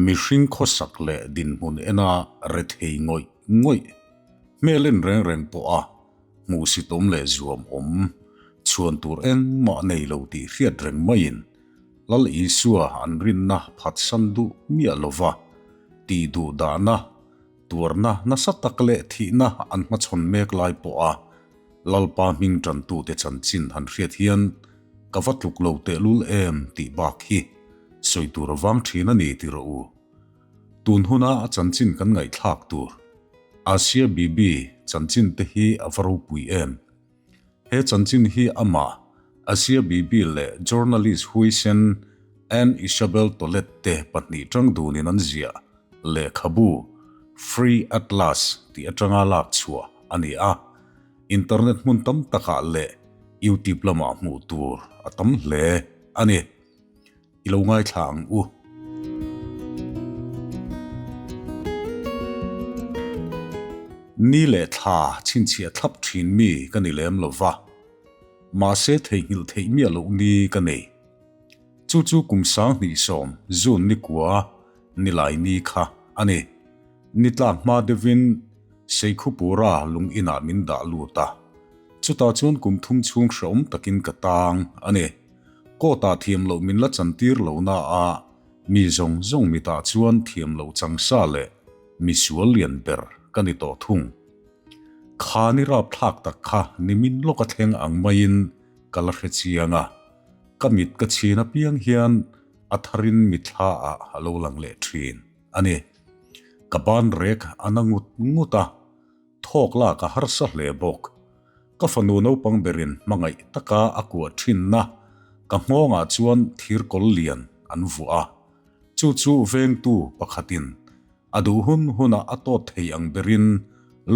Mihring khawsak leh dinhmun ena rethei ngawih ngawih, hmel en reng reng pawha hmuhsitawm leh zuam awm, chhuan tur engmah nei lo tih hriat reng maiin Lal Isua an rinna phatsan duh miah lova tih duh dahna Tuarna nasa tak leh thihna an hmachhawn mek lai pawha Lalpa hming tantute chanchin han hriat hian ka va tluk lo tehlul em tih bak hi sawi tur a vang thin a ni ti rawh u. Tun huna a chanchin kan ngaihthlak tur Asia Bibi chanchin te hi a va ropui em. He chanchin hi amah Asia Bibi leh journalist huaisen Anne Isabelle Tollet te pahnih tang dunin an ziah lehkhabu Free at Last tih atanga lak chhuah a ni a, internet hmun tam takah leh YouTube lamah hmuh tur a tam hle a ni. I lo ngaithla ang u. Ni leh thla chhinchhiah thlap thin mi ka ni lem lo va, mahse theihnghilh theih miah loh ni ka nei. Chu chu kum 2010 June ni kua nilai ni kha a ni. Ni tlak hma deuhin Seikhupura lung inah min dah lut a, chutah chuan kum thum chhung hrehawm takin ka tang a ni. Court ah thiam loh min la chantir lo na a, mi zawng zawng mitah chuan thiam loh changsa leh mi sual lian ber ka ni tawh thung. Kha ni rapthlak tak kha nimin lawk a thleng ang maiin ka la hre chiang a, ka mit ka chhin apiang hian a tharin mithla ah a lo lang leh thin a ni. Ka ban rek a na ngut ngut a, Thawk lak a harsa hle bawk. Ka fanu naupang berin hmangaih taka a kuah thinna ka nghawngah chuan thirkawl lian an vuah a. Chu chu vengtu pakhatin a duh hun hunah a tawt thei ang berin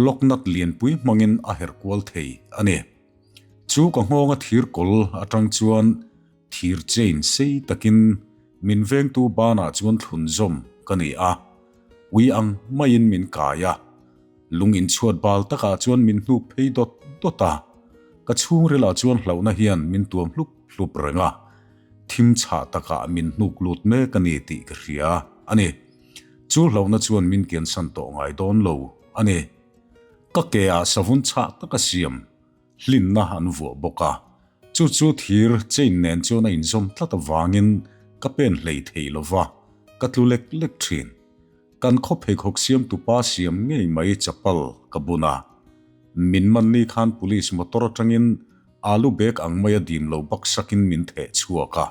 lock nut lianpui hmangin a herh kual thei a ni. Chu ka nghawnga thirkawl atang chuan thir chain sei takin min vengtu banah chuan thlun zawm ka ni a. Ui ang maiin min kai a, lung inchhuat bal takah chuan min hnuk phei dawt dawt a, ka chhungrilah chuan hlauhna hian min tuam hlup hlup reng a, thim chhah takah min hnuk lut mek a ni tih ka hria a ni. Chu hlauhna chuan min kiansan tawh ngai dawn lo a ni. Ka ke ah savun chhah taka siam hlinna an vuah bawk a, chu chu thir chain nen chuan a inzawm tlat avangin ka pen hlei thei lo va, ka tlu lek lek thin. Kan khaw pheikhawk siamtupa siam ngei mai chapal ka bun a, min man ni khan police motor atangin alu bag ang maia dim lo baksakin min theh chhuak a,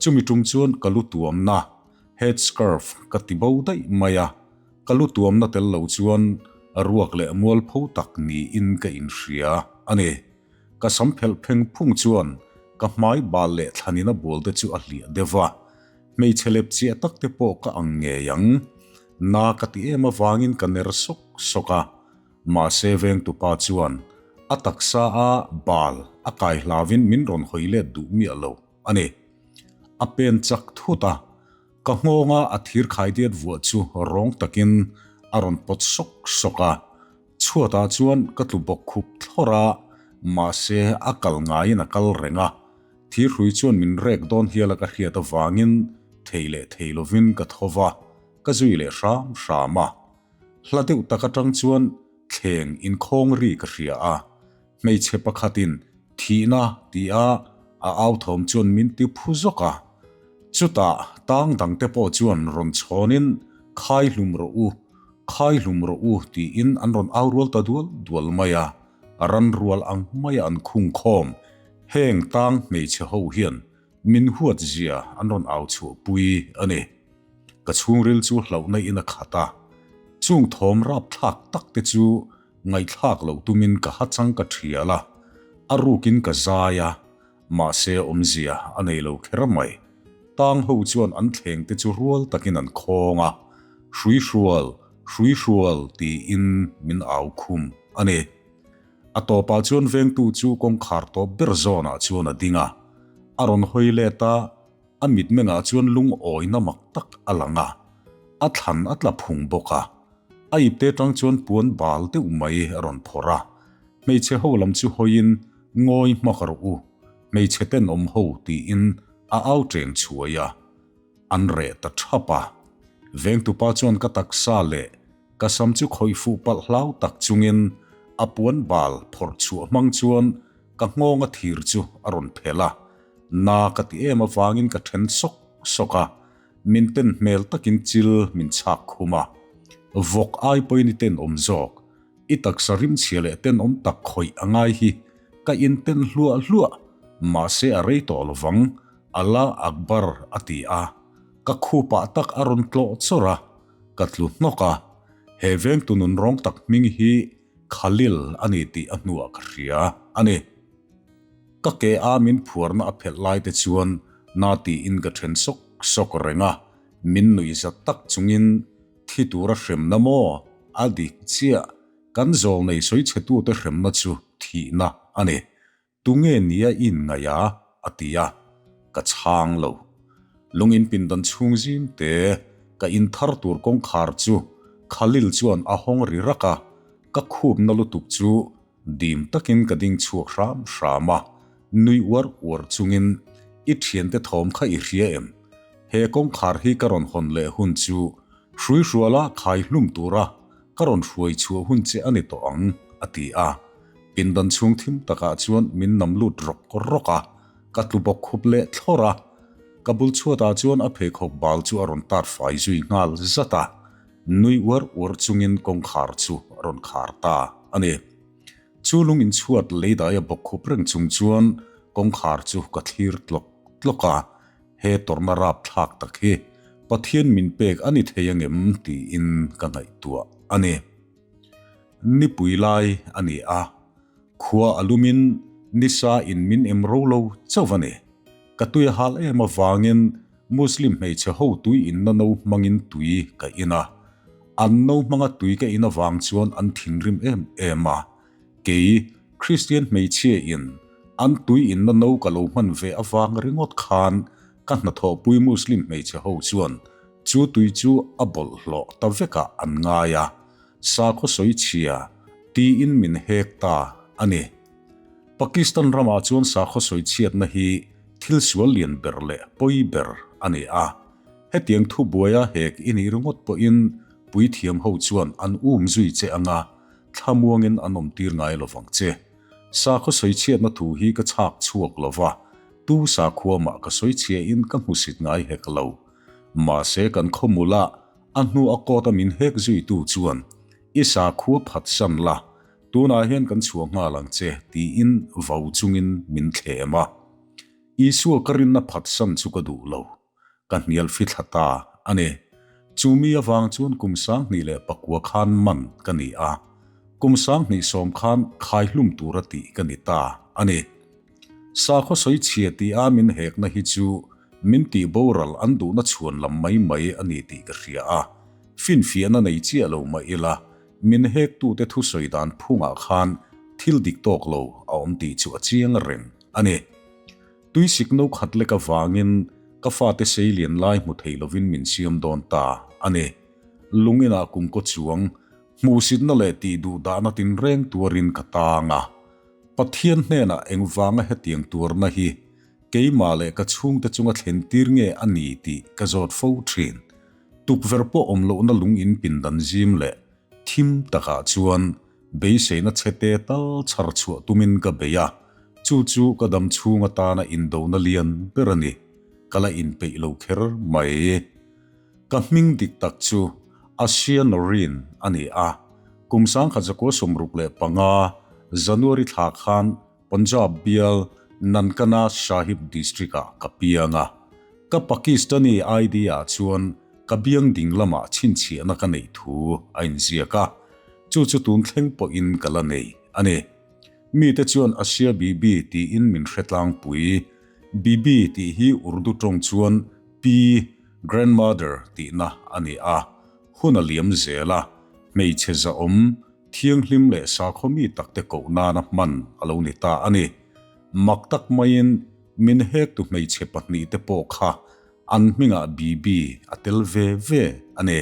chumi tum chuan ka lu tuamna head scarf ka ti bo daih mai a, Ka lu tuamna tel lo chuan ruak leh mualpho tak niin ka inhria a ni. Ka sam phelh pheng phung chuan ka hmai bal leh thlanina bual te chu a hliah deuh va, hmeichhe lep chiah tak te pawh ka ang ngei ang. Na ka ti em avangin ka ner sawk sawk a, mahse vengtupa chuan a taksa a bal a kai hlauvin min rawn hawi let duh miah lo a ni. A pen chak thut a. Ka nghawnga a thir khaidiat vuah chu rawng takin a rawn pawt sawk sawk a, chhuatah chuan ka tlu bawk khup thlawr a, mahse a kal ngaiin a kal reng a, thirhrui chuan min rek dawn hial a ka hriat avangin thei leh thei lovin ka tho va, ka zui leh hram hram a. Hla deuh tak atang chuan thleng inkhawng ri ka hria a, Hmeichhe pakhatin thihna tia a au thawm chuan min ti phu zawk a. Chutah tang dangte pawh chuan rawn chhawnin khai hlum rawh u, khai hlum rawh u tiin an rawn au rual ta dual dual mai a, ran rual ang maia an khung khawm. Heng tang hmeichhe ho hian min huat zia an rawn au chhuah pui a ni. Ka chhungril chu hlauhna in a khat a, chung thawm rapthlak tak te chu Ngaihthlak loh tumin ka ha chang ka thial a, a rukin ka zai a, mahse awmzia a nei lo kher mai. Tang ho chuan an thleng te chu rual takin an khawng a, Hrui hrual, hrui hrual tiin min au khum a ni. A tawpah chuan vengtu chu kawngkhar tawp ber zawnah chuan a ding a, a rawn hawi let a, a mitmengah chuan lungawina mak tak a lang a, a thlan a tla phung bawk a. A ipte tang chuan puan bal deuh mai a rawn phawrh a, hmeichhe ho lam chu hawiin ngawi hmak rawh u, hmeichhe tenawm ho tiin a au teng chhuai a, an reh ta thap a. Vengtupa chuan ka taksa leh ka sam chu khawih fuh palh hlau tak chungin a puan bal phawrh chhuah hmang chuan ka nghawnga thir chu a rawn phelh a. Na ka ti em avangin ka then sawk sawk a, min ten hmel takin chil min chhak khum a. Vawk ai pawhin i tenawm zawk, i taksa rimchhia leh tenawm tak khawih a ngai hi ka inten hluah hluah, mahse a rei tawh lovang, Allah Akbar a ti a, ka khupah tak a rawn tlawh chawrh a, ka tlu hnawk a, he vengtu nunrawng tak hming hi Khalil a ni tih a hnuah ka hria a ni. Ka ke a min phuarna a phelh lai te chuan na tiin ka then sawk sawk reng a, min nuih zat tak chungin thi tura hremna maw a dik chiah, kan zawlnei sawichhetute hremna chu thihna a ni. Tunge nia i inngaih a? a ti a, ka chhang lo. Lung in pindan chhung zim te, ka in thar tur kawngkhar chu Khalil chuan a hawng ri rak a, ka khupna lutuk chu dim takin ka ding chhuak hram hram a, nui uar uar chungin, I thiante thawm kha i hria em? He kawngkhar hi ka rawn hawn leh hun chu hruihruala khai hlum tura ka rawn hruai chhuah hun che a ni tawh ang, a ti a. Pindan chhung thim takah chuan min nam lut rawk rawk a, ka tlu bawk khup leh thlawrh a. Ka bul chhuatah chuan a pheikhawk bal chu a rawn tat fai zui nghal zat a, nui uar uar chungin kawngkhar chu a rawn khar ta a ni. Chu lung inchhuat leidaia bawk khup reng chung chuan kawngkhar chu ka thlir tlawk tlawk a, he tawrhna rapthlak tak hi Pathian min pek a ni thei angem tiin ka ngaihtuah a ni. Nipui lai a ni a, khua a lumin nisa in min em ro lo chauh a ni. Ka tui a hal em avangin Muslim hmeichhe ho tui inna no hmangin tui ka in a. An no hmanga tui ka in avang chuan an thinrim em em a. Kei, Kristian hmeichhia in an tui inna no ka lo hman ve avang ringawt khan ka hnathawhpui Muslim hmeichhe ho chuan Chu tui chu a bawlhhlawh ta vekah an ngai a, sakhaw sawichhia tiin min hek ta a ni. Pakistan ramah chuan sakhaw sawichhiatna hi thil sual lian ber leh pawi ber a ni a. Hetiang thubuaia hek i nih ringawt pawhin puithiam ho chuan an um zui che anga thlamuangin an awmtir ngai lovang che. Sakhaw sawichhiatna thu hi ka chhak chhuak lova, tu sakhua mah ka sawichhiain ka hmusit ngai hek lo. Mahse kan khawmula a hnu a court a min hek zuitu chuan i sakhua phatsan la, tunah hian kan chhuah nghal ang che tiin vau chungin min thlem a. Isua ka rinna phatsan chu ka duh lo, ka hnial fithla ta a ni. Chu mi avang chuan kum 2009 khan man ka ni a, kum 2010 khan khaihlum tura tih ka ni ta a ni. Sakhaw sawichhia tia min hekna hi chu min tih boral an duhna chhuan lam mai mai a ni tih ka hria a, finfiahna nei chiah lo mah ila min hektute thusawi dan phungah khan thil dik tawk lo a awm tih chu a chiang reng a ni. Tuisik no khat lek avangin ka fate seilian lai hmu thei lovin min siam dawn ta a ni. Lungin-ah kum kaw chuang hmuhsitna leh tih duh dahna tinreng tuarin ka tang a. Pathian hnenah engvanga hetiang tuarna hi keimah leh ka chhungte chunga thlen tir nge a ni tih ka zawt fo thin. Tukverh pawh awm lohna lung in pindan zim leh thim takah chuan beiseina chhete tal chhar chhuah tumin ka bei a, chu chu ka dam chhung atana indona lian ber a ni. Ka la inpeih lo kher mai. Ka hming dik tak chu Asia Noreen a ni a, kum 1965 January thla khan Punjab bial Nankana Sahib District-ah ka piang a. Ka Pakistani ID-ah chuan ka biang ding lamah chhinchhiahna ka neih thu a inziak a, chu chu tun thleng pawhin ka la nei a ni. Mite chuan Asia Bibi tiin min hre tlangpui. Bibi tih hi Urdu tawng chuan pi, grandmother, tihna a ni a, hun a liam zel a, hmeichhe zahawm, thianghlim leh sakhaw mi takte koh nana hman a lo ni ta a ni. Mak tak maiin min hektu hmeichhe pahnihte pawh kha an hmingah Bibi a tel ve ve a ni.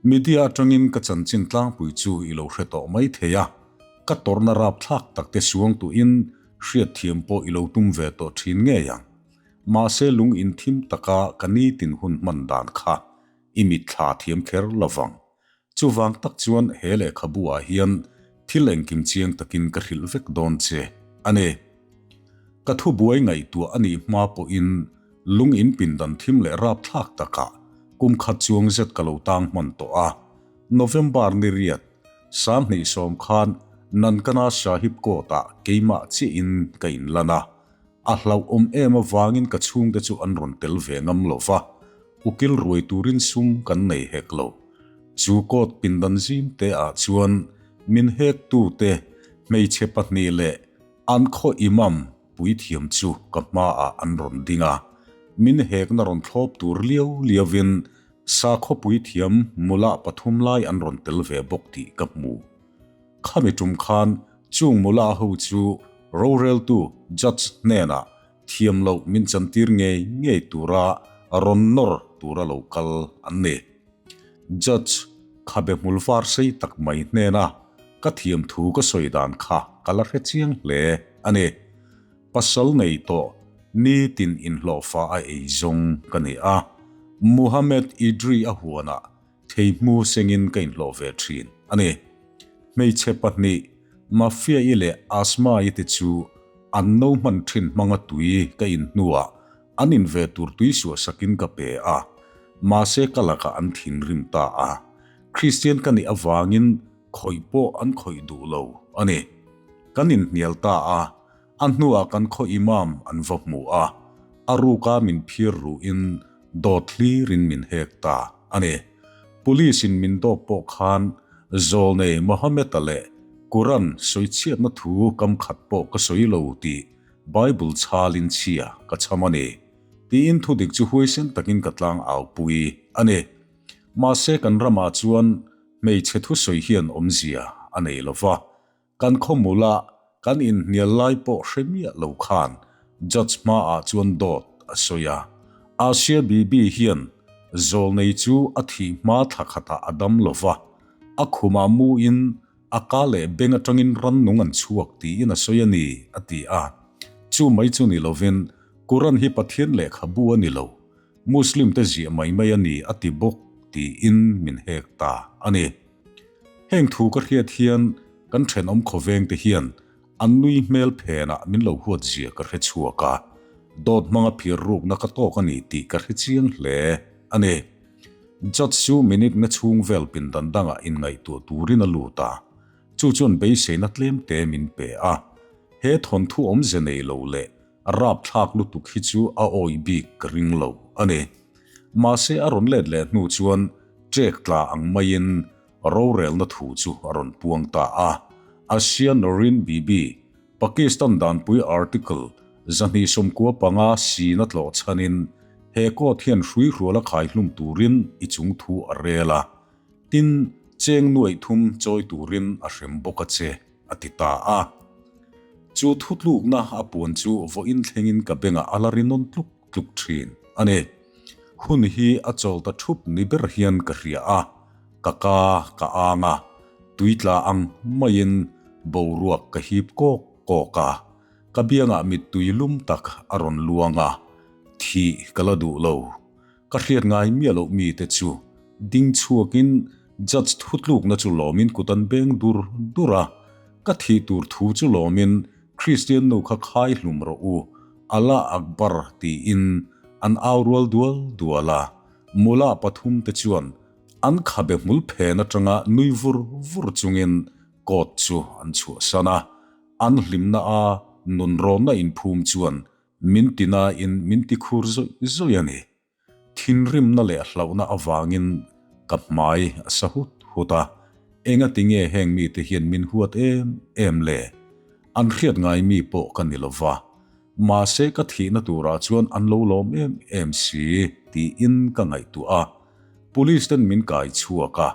Media atangin ka chanchin tlangpui chu i lo hre tawh mai thei a, ka tawrhna rapthlak takte suangtuhin hriatthiam pawh i lo tum ve tawh thin ngei ang. Mahse lung inthim taka ka nitin hun hman dan kha. i mitthla thiam kher lovang. Chuvang tak chuan he lehkhabu ah hian thil engkim chiang takin ka hrilh vek dawn che a ni. Ka thubuai ngaihtuah a nih hma pawhin lung in pindan thim leh rapthlak takah kum khat chuang zet ka lo tang hman tawh a. November ni riat, 2010 khan Nankana Sahib Court ah keimah chiahin ka inlan a. A hlauhawm em avangin ka chhungte chu an rawn tel ve ngam lo va, ukil ruai turin sum kan nei hek lo. Chu court pindan zim te ah chuan min hek tute hmeichhe pahnih leh an khaw imam puithiam chu ka hmaah an rawn ding a, min hekna rawn thlawp tur liau liauin sakhaw puithiam mula pathum lai an rawn tel ve bawk tih ka hmu. Khami tum khan chung mula ho chu roreltu judge hnenah thiam loh min chantir ngei ngei tura rawn nawr tura lo kal an ni. Judge khabe hmul var sei tak mai hnena ka thiam thu ka sawi dan kha ka la hre chiang hle a ni. Pasal nei tawh nitin inhlawhfa a ei zawng ka ni a, Muhammad Idri a huanah Thei hmu sengin ka inhlawh ve thin a ni. Hmeichhe pahnih, Mafia-i leh Asma-i te chu an no hman thin hmanga tui ka in hnuah an in ve tur tui suah sakin ka pe a, mahse ka lakah an thinrim ta a. Kristian ka nih avangin khawih pawh an khawih duh lo a ni. Kan inhnial ta a, A hnuah kan khaw imam an va hmu a, a ruka min phir ruhin dawt hlirin min hek ta a ni. Police in min dawp pawh khan Zawlnei Mohammed-a leh Quran sawichhiatna thu kam khat pawh ka sawi lo tih Bible chhalin chhia ka chham a ni, tiin thudik chu huaisen takin ka tlang aupui a ni. Mahse kan ramah chuan hmeichhe thusawi hian awmzia a nei lo va, Kan khawmula kan inhnial lai pawh hre miah lo khan judge hmaah chuan dawt a sawi a. Asia Bibi hian zawlnei chu a thih hma thla khatah a dam lo va, a khumah muin a ka leh beng atangin rannung an chhuak tiin a sawi a ni, a ti a. Chu mai chu ni lovin Quran hi Pathian lehkhabu a ni lo, Muslim te ziah mai mai a ni a ti bawk tiin min hek ta a ni. Heng thu ka hriat hian kan thenawm khawveng te hian an nui hmel phenah min lo huat zia ka hre chhuak a, dawt hmanga phir rukna ka tawk a ni tih ka hre chiang hle a ni. Judge chu minute nga chhung vel pindan dangah inngaihtuah turin a lut a, chu chuan beiseina tlem te min pe a. He thawnthu awmze nei lo leh rapthlak lutuk hi chu a awih bik ka ring lo a ni. Mahse a rawn let leh hnu chuan ṭek tla ang maiin rorelna thu chu a rawn puang ta a. Asia Noreen Bibi, Pakistan danpui article 295 sina tlawh chhanin he court hian hruihruala khaihlum turin i chung thu a rel a, tin cheng nuaih thum chawi turin a hrem bawk a che. a ti ta a. Chu thutlukna a puan chu vawiin thlengin ka bengah a la ri nawn tluk tluk thin a ni. Hun hi a chawl ta thup ni ber hian ka hria a, ka ka ka ang a, tui tla ang maiin boruak ka hip kawk kawk a, ka biangah mittui lum tak a rawn luang a, thih ka la duh lo. Ka hriat ngai miah loh mite chu ding chhuakin judge thutlukna chu lawmin kut an beng dur dur a, ka thih tur thu chu lawmin Kristian nu kha khai hlum rawh u, Allah Akbar tiin an au rual dual dual a, mula pathum te chuan an khabe hmul phen atanga nui vur vur chungin court chu an chhuahsan a, an hlimna a nunrawnna inphum chuan Min ti nain min ti khur zawih zawih a ni. Thinrimna leh hlauhna avangin ka hmai a sa hut hut a, engati nge heng mite hian min huat em em le? An hriat ngai mi pawh ka ni lova, mahse ka thihna turah chuan an lo lawm em em si tiin ka ngaihtuah a. Police ten min kai chhuak a,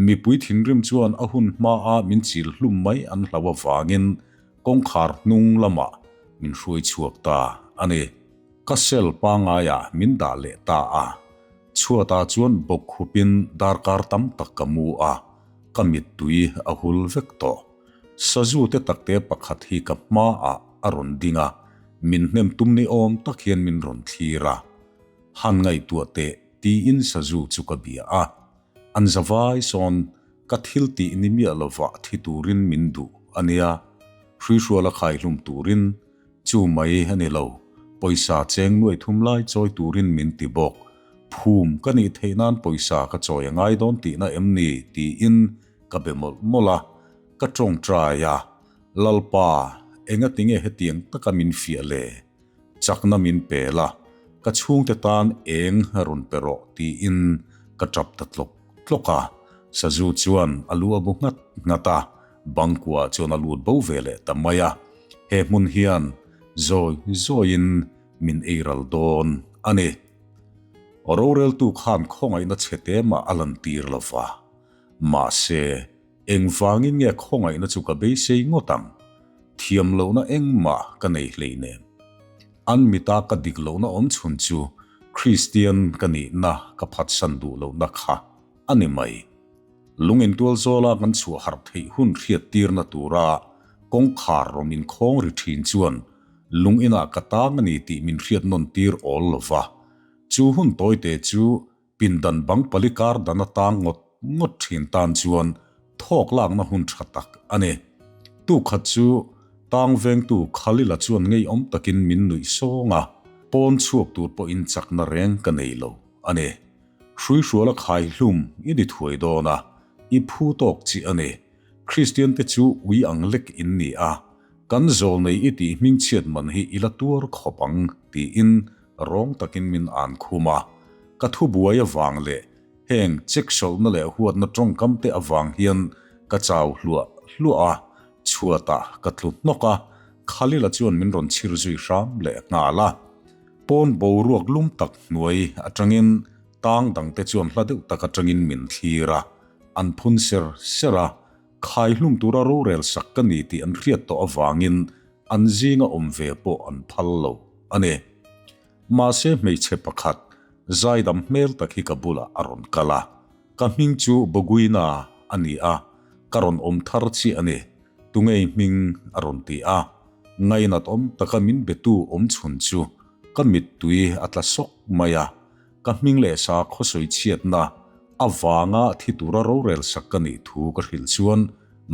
mipui thinrim chuan a hun hmaa min chil hlum mai an hlauh avangin Kawngkhar hnung lamah min hruai chhuak ta a ni. Ka cell pangaiah min dah leh ta a. Chhuatah chuan bawk khupin darkar tam tak ka mu a, ka mittui a hul vek tawh. Sazu te takte pakhat hi ka hmaah a rawn ding a, min hnem tum ni awm tak hian min rawn thlir a. Han ngaihtuah teh. tiin sazu chu ka bia a. An zavai sawn ka thil tih ni miah lovah thi turin min duh a nia. Hruihruala khaihlum turin chu mai a ni lo, pawisa cheng nuai thum lai chawi turin min ti bawk. Phum ka nih theih nan pawisa ka chawi a ngai dawn tihna em ni? tiin ka be mawlh mawlh a, ka tawngtai a, Lalpa, engatinge hetiang taka min fiah le? Chakna min pe la, ka chhungte tan eng rawn pe rawh tiin ka tap ta tlawk tlawk a. Sazu chuan a lu a bu nghat nghat a, bangkuah chuan a lut bo ve leh ta mai a. He hmun hian zawi zawiin min ei ral dawn a ni. Roreltu khan khawngaihna chhe te mah a lantir lo va. Mahse, engvangin nge khawngaihna chu ka beisei ngawt ang? Thiam lohna engmah ka nei hleinem. An mita ka dik lohna awm chhun chu Kristian ka nihna ka phatsan duh lohna kha a ni mai. Lung intual zawla kan chhuah harh theih hun hriattirna tura kawngkhar rawn inkhawng ri thin chuan lung inah ka tang a ni tih min hriat nawn tir awl lo va. Chu hun tawite chu Pindan bang pali kar dan atang ngawt ngawt thin tan chuan thawk lakna hun tha tak a ni. Tukhat chu tang vengtu Khalila chuan ngeiawm takin min nuih sawng a, pawn chhuak tur pawhin chakna reng ka nei lo a ni. Hruihruala khai hlum i ni thuai dawn a, i phu tawk chi a ni. Kristian te chu ui ang lek in ni a, kan zawlnei i tih hmingchhiat man hi i la tuar khawp ang tiin rawng takin min an khum a. Ka thubuai avang leh heng cheksawlhna leh huatna tawngkam te avang hian ka chau hluah hluah a, chhuatah ka tlu hnawk a, Khalila chuan min rawn chhir zui hram leh nghal a. Pawn boruak lum tak hnuai atangin tang dangte chuan hla deuh tak atangin min thlir a, an phun ser ser a, khaihlum tura rorel sak ka ni tih an hriat tawh avangin an zinga awm ve pawh an phal lo a ni. Mahse hmeichhe pakhat zaidam hmel tak hi ka bulah a rawn kal a, ka hming chu Boguina a ni a, ka rawn awm thar chiah a ni, tungei hming a rawn ti a, ngainat awm taka min betu awm chhun chu ka mittui a tla sawk mai a, Ka hming leh sakhaw sawi chhiatna avanga thi tura rorel sak ka nih thu ka hrilh chuan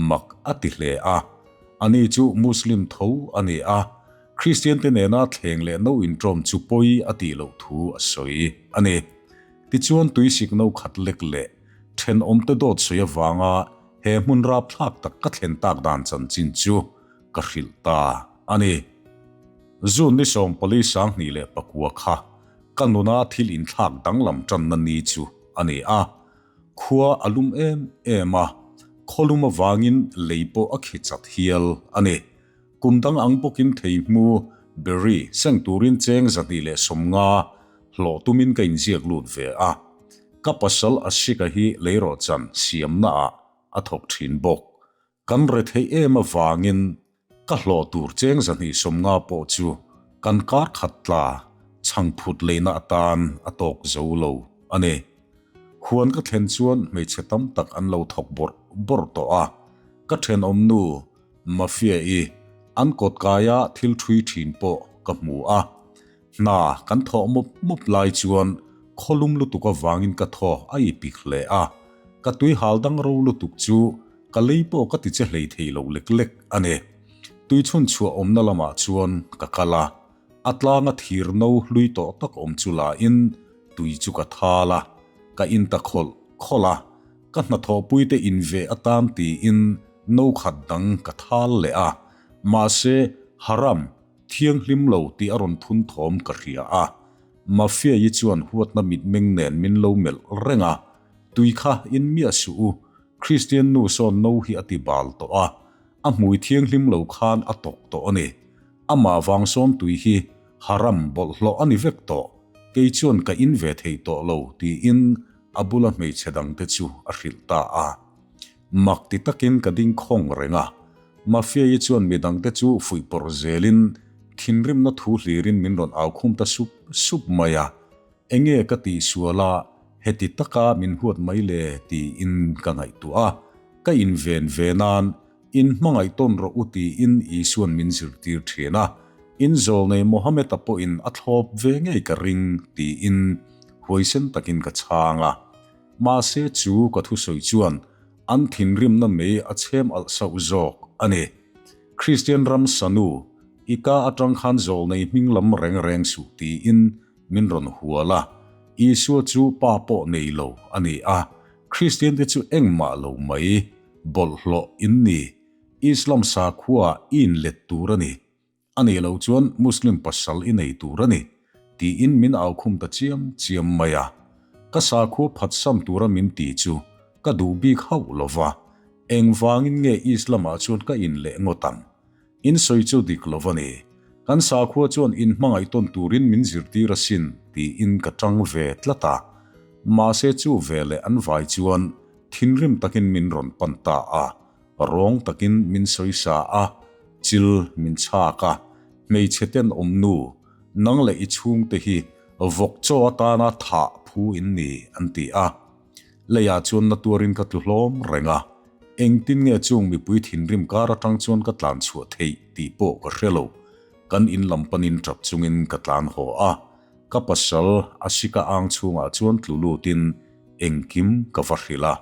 mak a ti hle a. Ani chu Muslim tho a ni a, Kristiante nena thleng leh no inṭawm chu pawi a tih loh thu a sawi a ni. Tichuan tuisik no khat lek leh ṭhenawmte dawt sawi avanga he hmun rapthlak tak ka thlen tak dan chanchin chu ka hrilh ta a ni. June ni 14 2009 kha Ka nuna thil inthlak danglam tanna ni chu a ni a, khua a lum em em a, khawlum avangin lei pawh a khi chat hial a ni. Kum dang ang bawkin theihmu, berry, seng turin cheng 250 hlawh tumin ka inziak lut ve a. Ka pasal Ashika hi leirawhchan siamnaah a thawk thin bawk. Kan retheih em avangin ka hlawh tur cheng 250 pawh chu kan kar khat tla chhangphut leina atan a tawk zo lo a ni. Huan ka thlen chuan hmeichhe tam tak an lo thawk bawrh bawrh tawh a, ka thenawmnu Mafia-i an kawtkaia thil ṭhui ṭhin pawh ka hmu a. Hna kan thawh mup mup lai chuan khawlum lutuk avangin ka thaw a ipik hle a, ka tui hal dang ro lutuk chu ka lei pawh ka ti che hlei thei lo lek lek a ni. Tui chhun chhuah awmna lamah chuan ka kal a, a tlanga thir no hlui tawh tak awm chu la in tui chu ka thal a, ka in ta khawlh khawlh a, ka hnathawhpuite in ve atan tiin no khat dang ka thal leh a, mahse haram Thianghlim lo tih a rawn phun thawm ka hria a, Mafia-i chuan huatna mitmeng nen min lo melh reng a, Tui kha in miah suh u, Kristian nu sawn no hi a ti bal tawh a, a hmui thianghlim lo khan a tawk tawh a ni. Amah vang sawn tui hi haram bawlhhlawh a ni vek tawh, kei chuan ka in ve thei tawh lo tiin a bula hmeichhe dangte chu a hrilh ta a. Mak ti takin ka ding khawng reng a, Mafia-i chuan midangte chu fuihpawrh zelin thinrimna thu hlirin min rawn au khum ta sup sup mai a, Enge ka tihsual a, heti taka min huat mai le tiin ka ngaihtuah a, ka inven ve nan in hmangaih tawn rawh u tiin Isua'n min zirtir thin a, in zawlnei Mohammed-a pawhin a thlawp ve ngei ka ring tiin. huaisen takin ka chhang a. Mahse chu ka thusawi chuan an thinrimna mei a chhem alh sauh zawk a ni. Kristian ram sanu, i ka atang khan zawlnei hming lam reng reng suh tiin min rawn hual a. Isua chu pa pawh nei lo a ni a, Kristiante chu engmah lo mai, bawlhhlawh in ni. Islam sakhua i inlet tur a ni. A nih loh chuan Muslim pasal i nei tur a ni, tiin min aukhum ta chiam chiam mai a. Ka sakhua phatsan tura min ti chu ka duh bik hauh lo va, engvangin nge Islam-ah chuan ka inleh ngawt ang? In sawi chu dik lo va ni. Kan sakhua chuan inhmangaih tawn turin min zirtir asin, tiin ka tang ve tlat a. Mahse chu veleh an vai chuan thinrim takin min rawn pan ta a. Rawng takin min sawisa a, chil min chhak a, hmeichhe tenawm nu, nang leh i chhungte hi vawk chaw atana thah phu in ni, an ti a. Leiah chuan na tuarin ka tlu hlawm reng a, engtin nge chung mipui thinrim kar atang chuan ka tlan chhuah theih tih pawh ka hre lo. Kan in lam panin tap chungin ka tlan haw a, ka pasal a sika ang chhungah chuan tlu lutin engkim ka va hrilh a.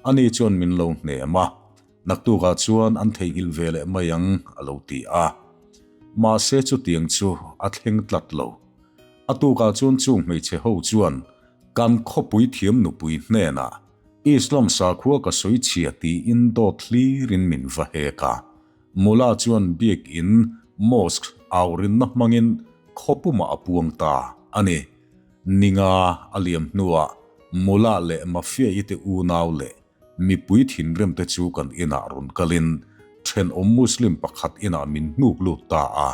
Ani chuan min lo hnem a, naktukah chuan an theihnghilh ve leh mai ang a lo ti a. Mahse chutiang chu a thleng tlat lo. A tukah chuan chung hmeichhe ho chuan kan khawpui thiam nupui hnenah Islam sakhua ka sawi chhia tiin dawt hlirin min va hek a. Mullah chuan biakin, mosque, aurinna hmangin khawpumah a puang ta a ni. Ninga a liam hnuah Mula leh Mafia-i te unau leh mipui thinrim te chu kan inah rawn kalin thenawm Muslim pakhat inah min hnuk lut ta a.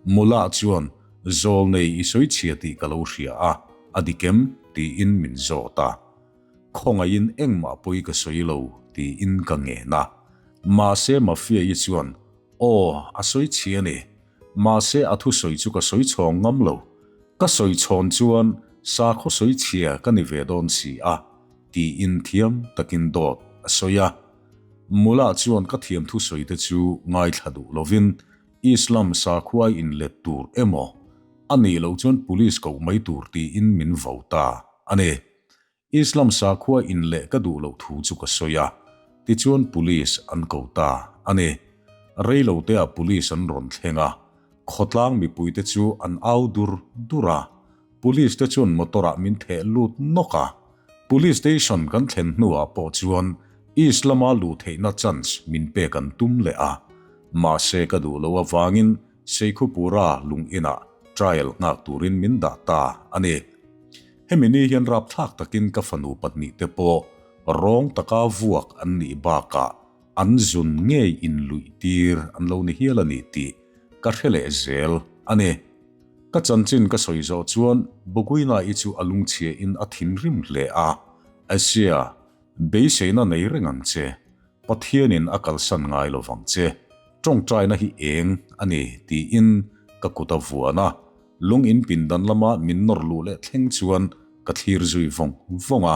Mula chuan, Zawlnei i sawi chhia tih ka lo hria a, a dik em? tiin min zawt a. Khawngaihin engmah pawi ka sawi lo tiin ka ngen a. Mahse Mafia-i chuan, Aw, a sawi chhi a ni. Mahse a thusawi chu ka sawi chhawng ngam lo. Ka sawi chhawn chuan sakhaw sawi chhia ka ni ve dawn si a, tiin thiam takin dawt a sawi a. Mullah chuan ka thiam thusawi te chu ngaithla duh lovin Islam sakhua inlet tur emaw a nih loh chuan police koh mai tur tiin min vo ta a ni. Islam sakhua in leh ka duh loh thu chu ka sawi a, tichuan police an ko ta a ni. Reilote ah police an rawn thleng a, khawtlang mipuite chu an au dur dur a, police te chuan motor ah min theh lut nawk a. Police station kan thlen hnuah pawh chuan Islam-a luh theihna chance min pek an tum leh a, mahse ka duh loh avangin Seikhupura lung inah trial nghak turin min dah ta a ni. Hemi ni hian rapthlak takin ka fanu pahnihte pawh rawng taka vuak an nih bakah an zun ngei inluih tir an lo ni hial a ni tih ka hre leh zel a ni. Ka chanchin ka sawi zawh chuan Boguina-i chu a lungchhiain a thinrim hle a, Asia, beiseina nei reng ang che. Pathianin a kalsan ngai lo vang che. Tawngtaina hi eng a ni tiin ka kut a vuan a. Lung in pindan lama min nawr luh leh thleng chuan ka thlir zui vawng vawng a.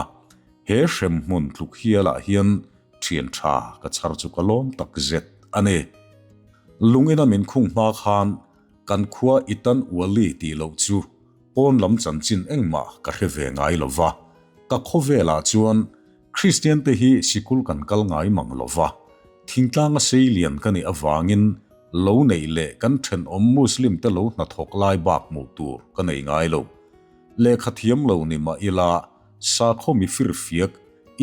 He hremhmun tluk hialah hian thian tha ka chhar chu ka lawm tak zet a ni. Lung ina min khung hma khan kan khua i tan uali tih loh chu pawn lam chanchin engmah ka hre ve ngai lo va. Ka khawvelah chuan Kristian te hi sikul kan kal ngai mang lo va, thingtlanga sei lian ka nih avangin lo neih leh kan thenawm Muslim te lo hnathawk lai bak hmuh tur ka nei ngai lo. Lehkha thiam lo ni mah ila, sakhaw mi firfiak,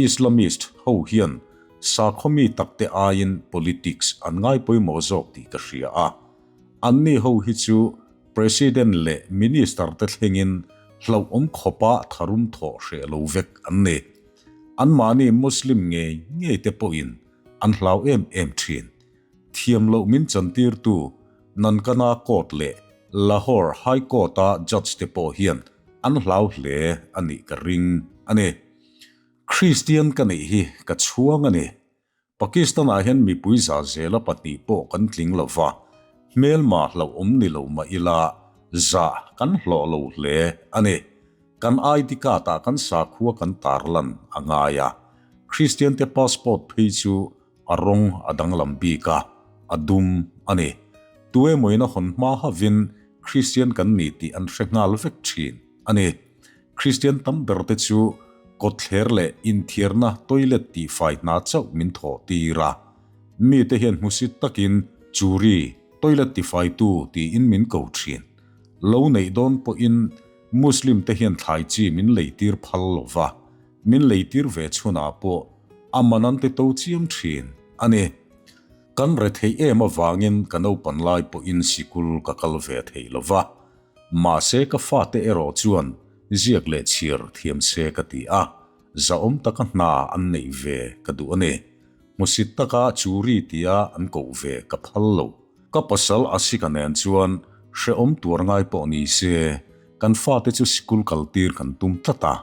Islamist, ho hian sakhaw mi takte aiin politics an ngai pawimawh zawk tih ka hria a. Anni ho hi chu President leh Minister te thlengin hlauhawm khawpa tharum thawh hreh lo vek an ni. Anmahni Muslim ngei ngei te pawhin an hlau em em thin. Thiam loh min chantirtu Nankana Court leh Lahore High Court-a Judge te pawh hian an hlau hle a nih ka ring a ni. Kristian ka nih hi ka chhuang a ni. Pakistan-ah hian mipui za zela pahnih pawh kan tling lo va, hmelma hlauhawm ni lo mah ila zah kan hlawh lo hle a ni. Kan ID card-ah kan sakhua kan tarlan a ngai a, Kristiante passport phei chu a rawng a danglam bik a, a dum a ni. Tuemawin a hawn hma havin Kristian kan ni tih an hre nghal vek thin a ni. Kristian tam berte chu kawtthler leh inthiarna toilet tihfai hna chauh min thawh tir a. Mite hian hmusit takin Churi, toilet tifaitu tiin min ko thin. Lo neih dawn pawhin Muslim te hian thlai chi min leitir phal lo va, min leitir ve chhunah pawh a man an ti to chiam thin a ni. Kan retheih em avangin ka naupan lai pawhin sikul ka kal ve thei lo va, mahse ka fate erawh chuan ziak leh chhiar thiam se ka ti a, zahawm taka hna an neih ve ka duh a ni. Hmusit taka churi tia an koh ve ka phal lo. Ka pasal Asika nen chuan hrehawm tuar ngai pawh ni se, kan fate chu sikul kaltir kan tum tlat a,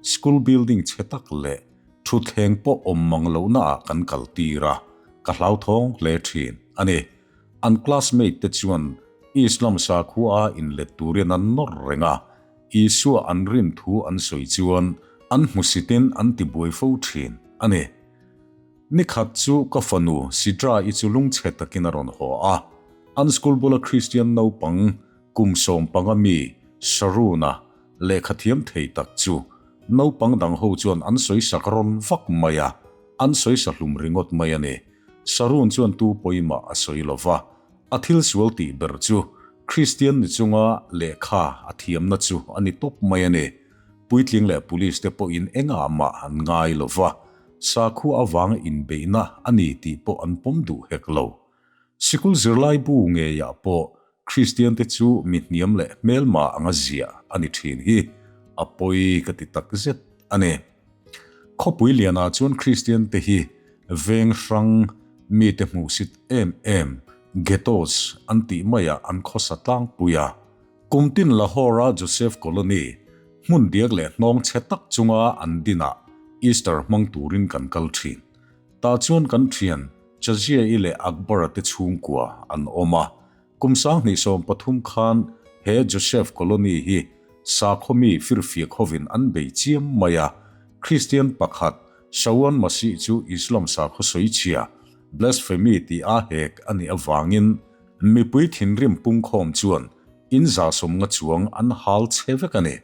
school building chhe tak leh Thutthleng pawh awm mang lohnaah kan kal tir a, ka hlauthawng hle thin a ni. An classmate te chuan Islam sakhua a inlet turin an nawr reng a, Isua an rin thu an sawi chuan an hmusitin an tibuai fo thin a ni. Nikhat chu ka fanu Sidra-i chu lungchhe takin a rawn haw a, an school bula Kristian naupang kum 15 mi Sharuna Lehkha thiam thei tak chu naupang dang ho chuan an sawi sak rawn vak mai a, an sawi sa hlum ringawt mai a ni. Sarun chuan tu pawimah a sawi lo va, a thil sual tih ber chu Kristian ni chunga lehkha a thiamna chu a ni tawp mai a ni. Puitling leh police te pawhin engah mah an ngai lo va, sakhua avanga inbeihna a ni tih pawh an pawm duh hek lo. Sikul zirlai bu ngeiah pawh Kristiante chu mi hniam leh hmelma anga ziah a ni thin hi a pawi ka ti tak zet a ni. Khawpui lianah chuan Kristiante hi veng hrang mite hmuhsit em em, ghettos, an tih maiah an khawsa tlangpui a. Kumtin Lahore-a Joseph Colony, hmun diak leh hnawng chhe tak chunga an dinah Easter hmang turin kan kal thin. Tah chuan kan thian Chazia-i leh Akbar-a te chhungkua an awm a. Kum 2013 khan he Joseph Colony hi sakhaw mi firfiak hovin an bei chiam mai a. Kristian pakhat Shawan Masih chu Islam sakhaw sawichhia, blasphemy tih a hek a nih avangin mipui thinrim pungkhawm chuan in 150 chuang an hal che vek a ni.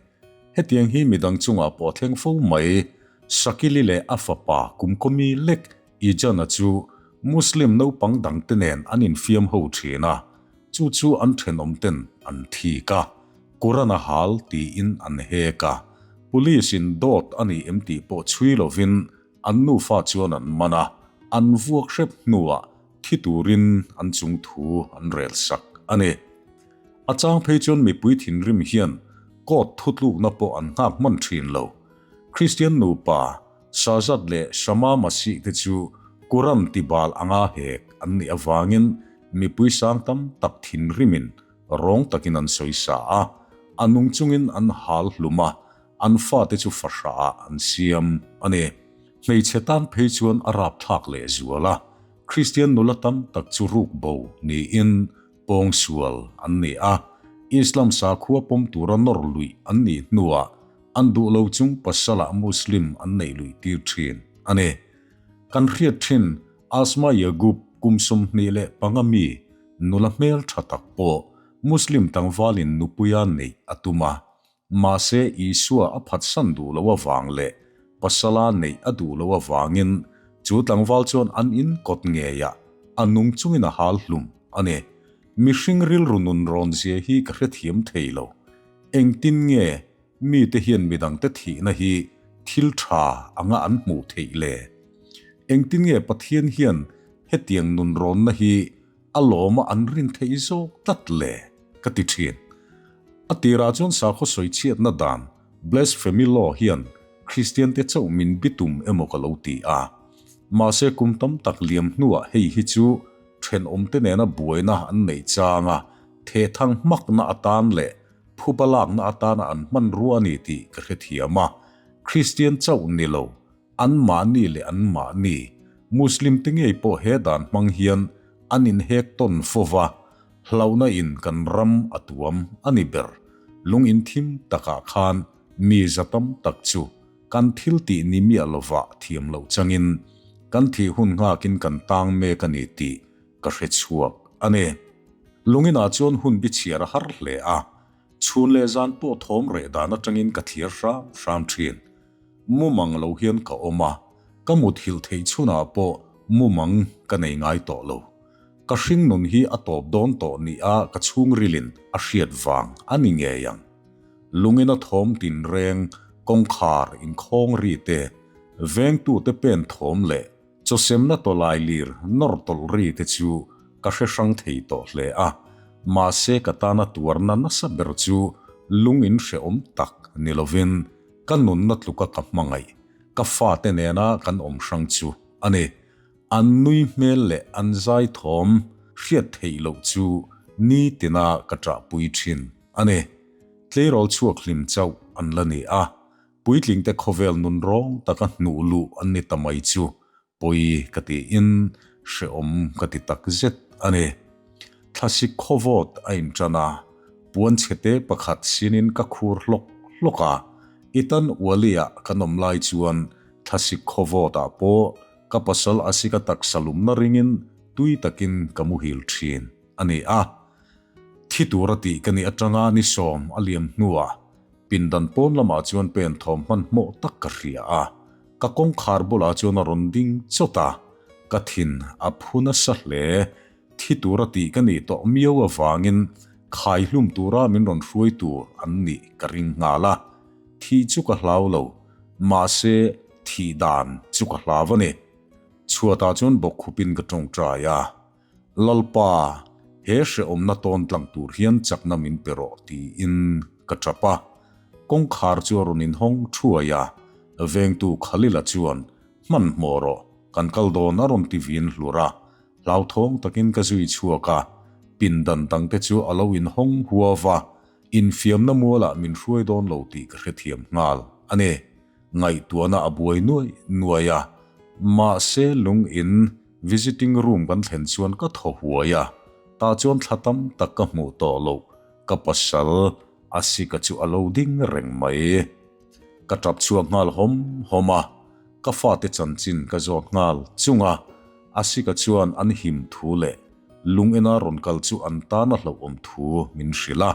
Hetiang hi midang chungah pawh a thleng fo mai. Shakili leh a fapa kumkawmi lek Ijana chu Muslim naupang dangte nen an infiam ho thin a, chu chu an thenawmten an thik a, Quran a hal tiin an hek a, Police in dawt a ni em tih pawh chhui lovin an nufa chuan an man a, an vuak hrep hnuah thi turin an chungthu an rel sak a ni. A chang phei chuan mipui thinrim hian court thutlukna pawh an nghak hman thin lo. Kristian nupa Shahzad leh Shama Masih te chu Quran tibal anga hek an nih avangin mipui sang tam tak thinrimin rawng takin an sawi sa a, a nung chungin an hal hlum a, an fate chu fahrah an siam a ni. Hmeichhe tan phei chuan a rapthlak lehzual a, Kristian nula tam tak chu ruk bo niin Pawngsual an ni a, Islam sakhua pawm tura nawr luih an nih hnuah an duh lo chung pasalah Muslim an neih luih tir thin a ni. Kan hriat thin Asma Yagub kum 25 mi nula hmel tha tak pawh Muslim tlangvalin nupuia neih a tum a, Mahse, Isua a phatsan duh lo avang leh pasala neih a duh lo avangin chu tlangval chuan an in kawt ngeiah a nung chungin a hal hlum a ni. Mihring rilru nun rawn zia hi ka hrethiam thei lo. Engtin nge mite hian midangte thihna hi thil tha anga an hmuh theih le? Engtin nge Pathian hian hetiang nun rawnna hi a lawma an rin theih zawk tlat le? Ka ti thin. A tirah chuan sakhaw sawichhiatna dan, blasphemy law, hian Kristiante chauh min bitum emaw ka lo ti a. Mahse kum tam tak liam hnuah hei hi chu thenawmte nena buaina an neih changa thehthang hmakna atan leh phuba lakna atana an hmanrua a ni tih ka hrethiam a. Kristian chauh ni lo, Anmahni leh anmahni, Muslim te ngei pawh he dan hmang hian an inhek tawn fo va, hlauhna in kan ram a tuam a ni ber. Lung inthim takah khan mi za tam tak chu kan thil tih ni miah lovah thiam loh changin kan thih hun nghakin kan tang mek a ni tih ka hre chhuak a ni. Lunginah chuan hun bi chhiar a har hle a. Chhun leh zan pawh thawm reh dan atangin ka thliar hram hram thin. Mumang lo hian ka awm a, ka muthilh theih chhunah pawh mumang ka nei ngai tawh lo. Ka hringnun hi a tawp dawn tawh nia ka chhungrilin a hriat vang a ni ngei ang. Lungina thawm tinreng, kawngkhar inkhawng ri te, vengtute pen thawm leh chawsemna tawlai lir nawr tawlh ri te chu ka hre hrang thei tawh hle a, mahse ka tana tuarna nasa ber chu lung in hrehawm tak ni lovin ka nunna tluka ka hmangaih ka fate nena kan awm hrang chu a ni. An nui hmel leh an zai thawm hriat theih loh chu nitina ka ṭahpui ṭhin a ni. Tleirawl chhuak hlim chauh an la ni a, puitlingte khawvel nun rawng taka hnuh luh an ni ta mai chu pawi ka tiin hrehawm ka ti tak zet a ni. Thlasik khawvawt a inṭan a, puan chhete pakhat sinin ka khur hlawk hlawk a, Itan Uali-ah kan awm lai chuan thlasik khawvawtah pawh Ka pasal a sika taksa lumna ringin tui takin ka muhil thin a ni a. Thi tura tih ka nih atanga ni sawm a liam hnuah pindan pawn lamah chuan pen thawm hmanhmawh tak ka hria a. Ka kawngkhar bulah chuan a rawn ding chawt a, ka thin a phu nasa hle. Thi tura tih ka nih tawh miau avangin khai hlum tura min rawn hruai tur an nih ka ring nghal a. Thih chu ka hlau lo, mahse thih dan chu ka hlau a ni. Chhuatah chuan bawkkhupin ka tawngtai a, Lalpa, he hrehawmna tawn tlang tur hian chakna min pe rawh tiin ka tap a. Kawngkhar chu a rawn inhawng thuai a, vengtu Khalila chuan, Hmanhmawh rawh, kan kal dawn a rawn ti vin hlur a. Hlauthawng takin ka zui chhuak a, pindan dangte chu a lo inhawng huau va, Infiamna mualah min hruai dawn lo tih ka hrethiam nghal a ni. Ngaihtuahna a buai nuai nuai a, mahse lung in visiting room kan thlen chuan ka thaw huai a, tah chuan thla tam tak ka hmuh tawh loh ka pasal a sika chu a lo ding reng mai. Ka tap chhuak nghal hawm hawm a, ka fate chanchin ka zawt nghal chung a, a sika chuan an him thu leh Lung ena rawn kal chu an tan a hlauhawm thu min hrilh a,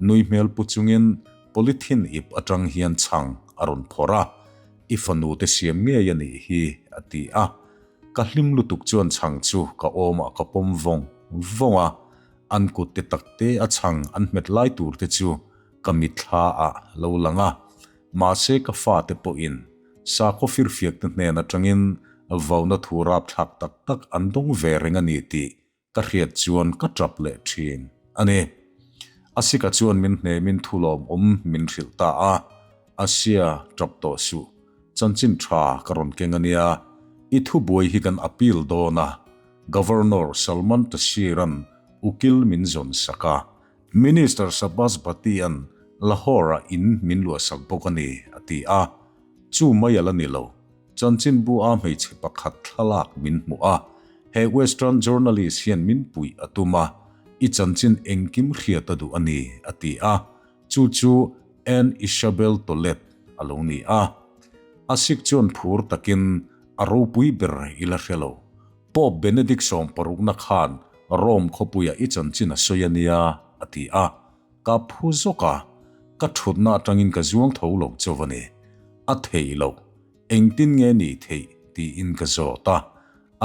nui hmel pu chungin polythene ip atang hian chhang a rawn phawrh a, I fanu te siam ngei a nih hi a ti a. Ka hlim lutuk chuan chhang chu ka awmah ka pawm vawng vawng a, an kut te tak te a chhang an hmet lai tur te chu ka mitthla ah lo lang a, mahse ka fate pawhin sakhaw firfiak te hnen atangin vauna thu rapthlak tak tak an dawng ve reng a ni tih ka hriat chuan ka tap leh thin a ni. Asika chuan min hnemin thu lawmawm min hrilh ta a, Asia tap tawh suh, chanchin tha ka rawn keng a nia, i thubuai hi kan appeal dawn a, Governor Salman Taseer-a'n ukil min zawn sak a, Minister Shahbaz Bhatti-a'n Lahore-ah in min luahsak bawk a ni, a ti a. Chu mai a la ni lo. Chanchinbu a hmeichhe pakhat thlalak min hmuh a, he Western journalist hian min puih a tum a, i chanchin engkim hriat a duh a ni, a ti a. Chu chu Anne Isabel Tolet a lo ni a. A sik chuan phur takin a ropui ber i la hre lo. Pope Benedict sawmparukna khan Rome khawpuia i chanchin a sawi a nia, a ti a. Ka phu zawk a, ka thutna atangin ka zuang tho lo chauh a ni. A theih loh, engtin nge nih theih tiin ka zawt a.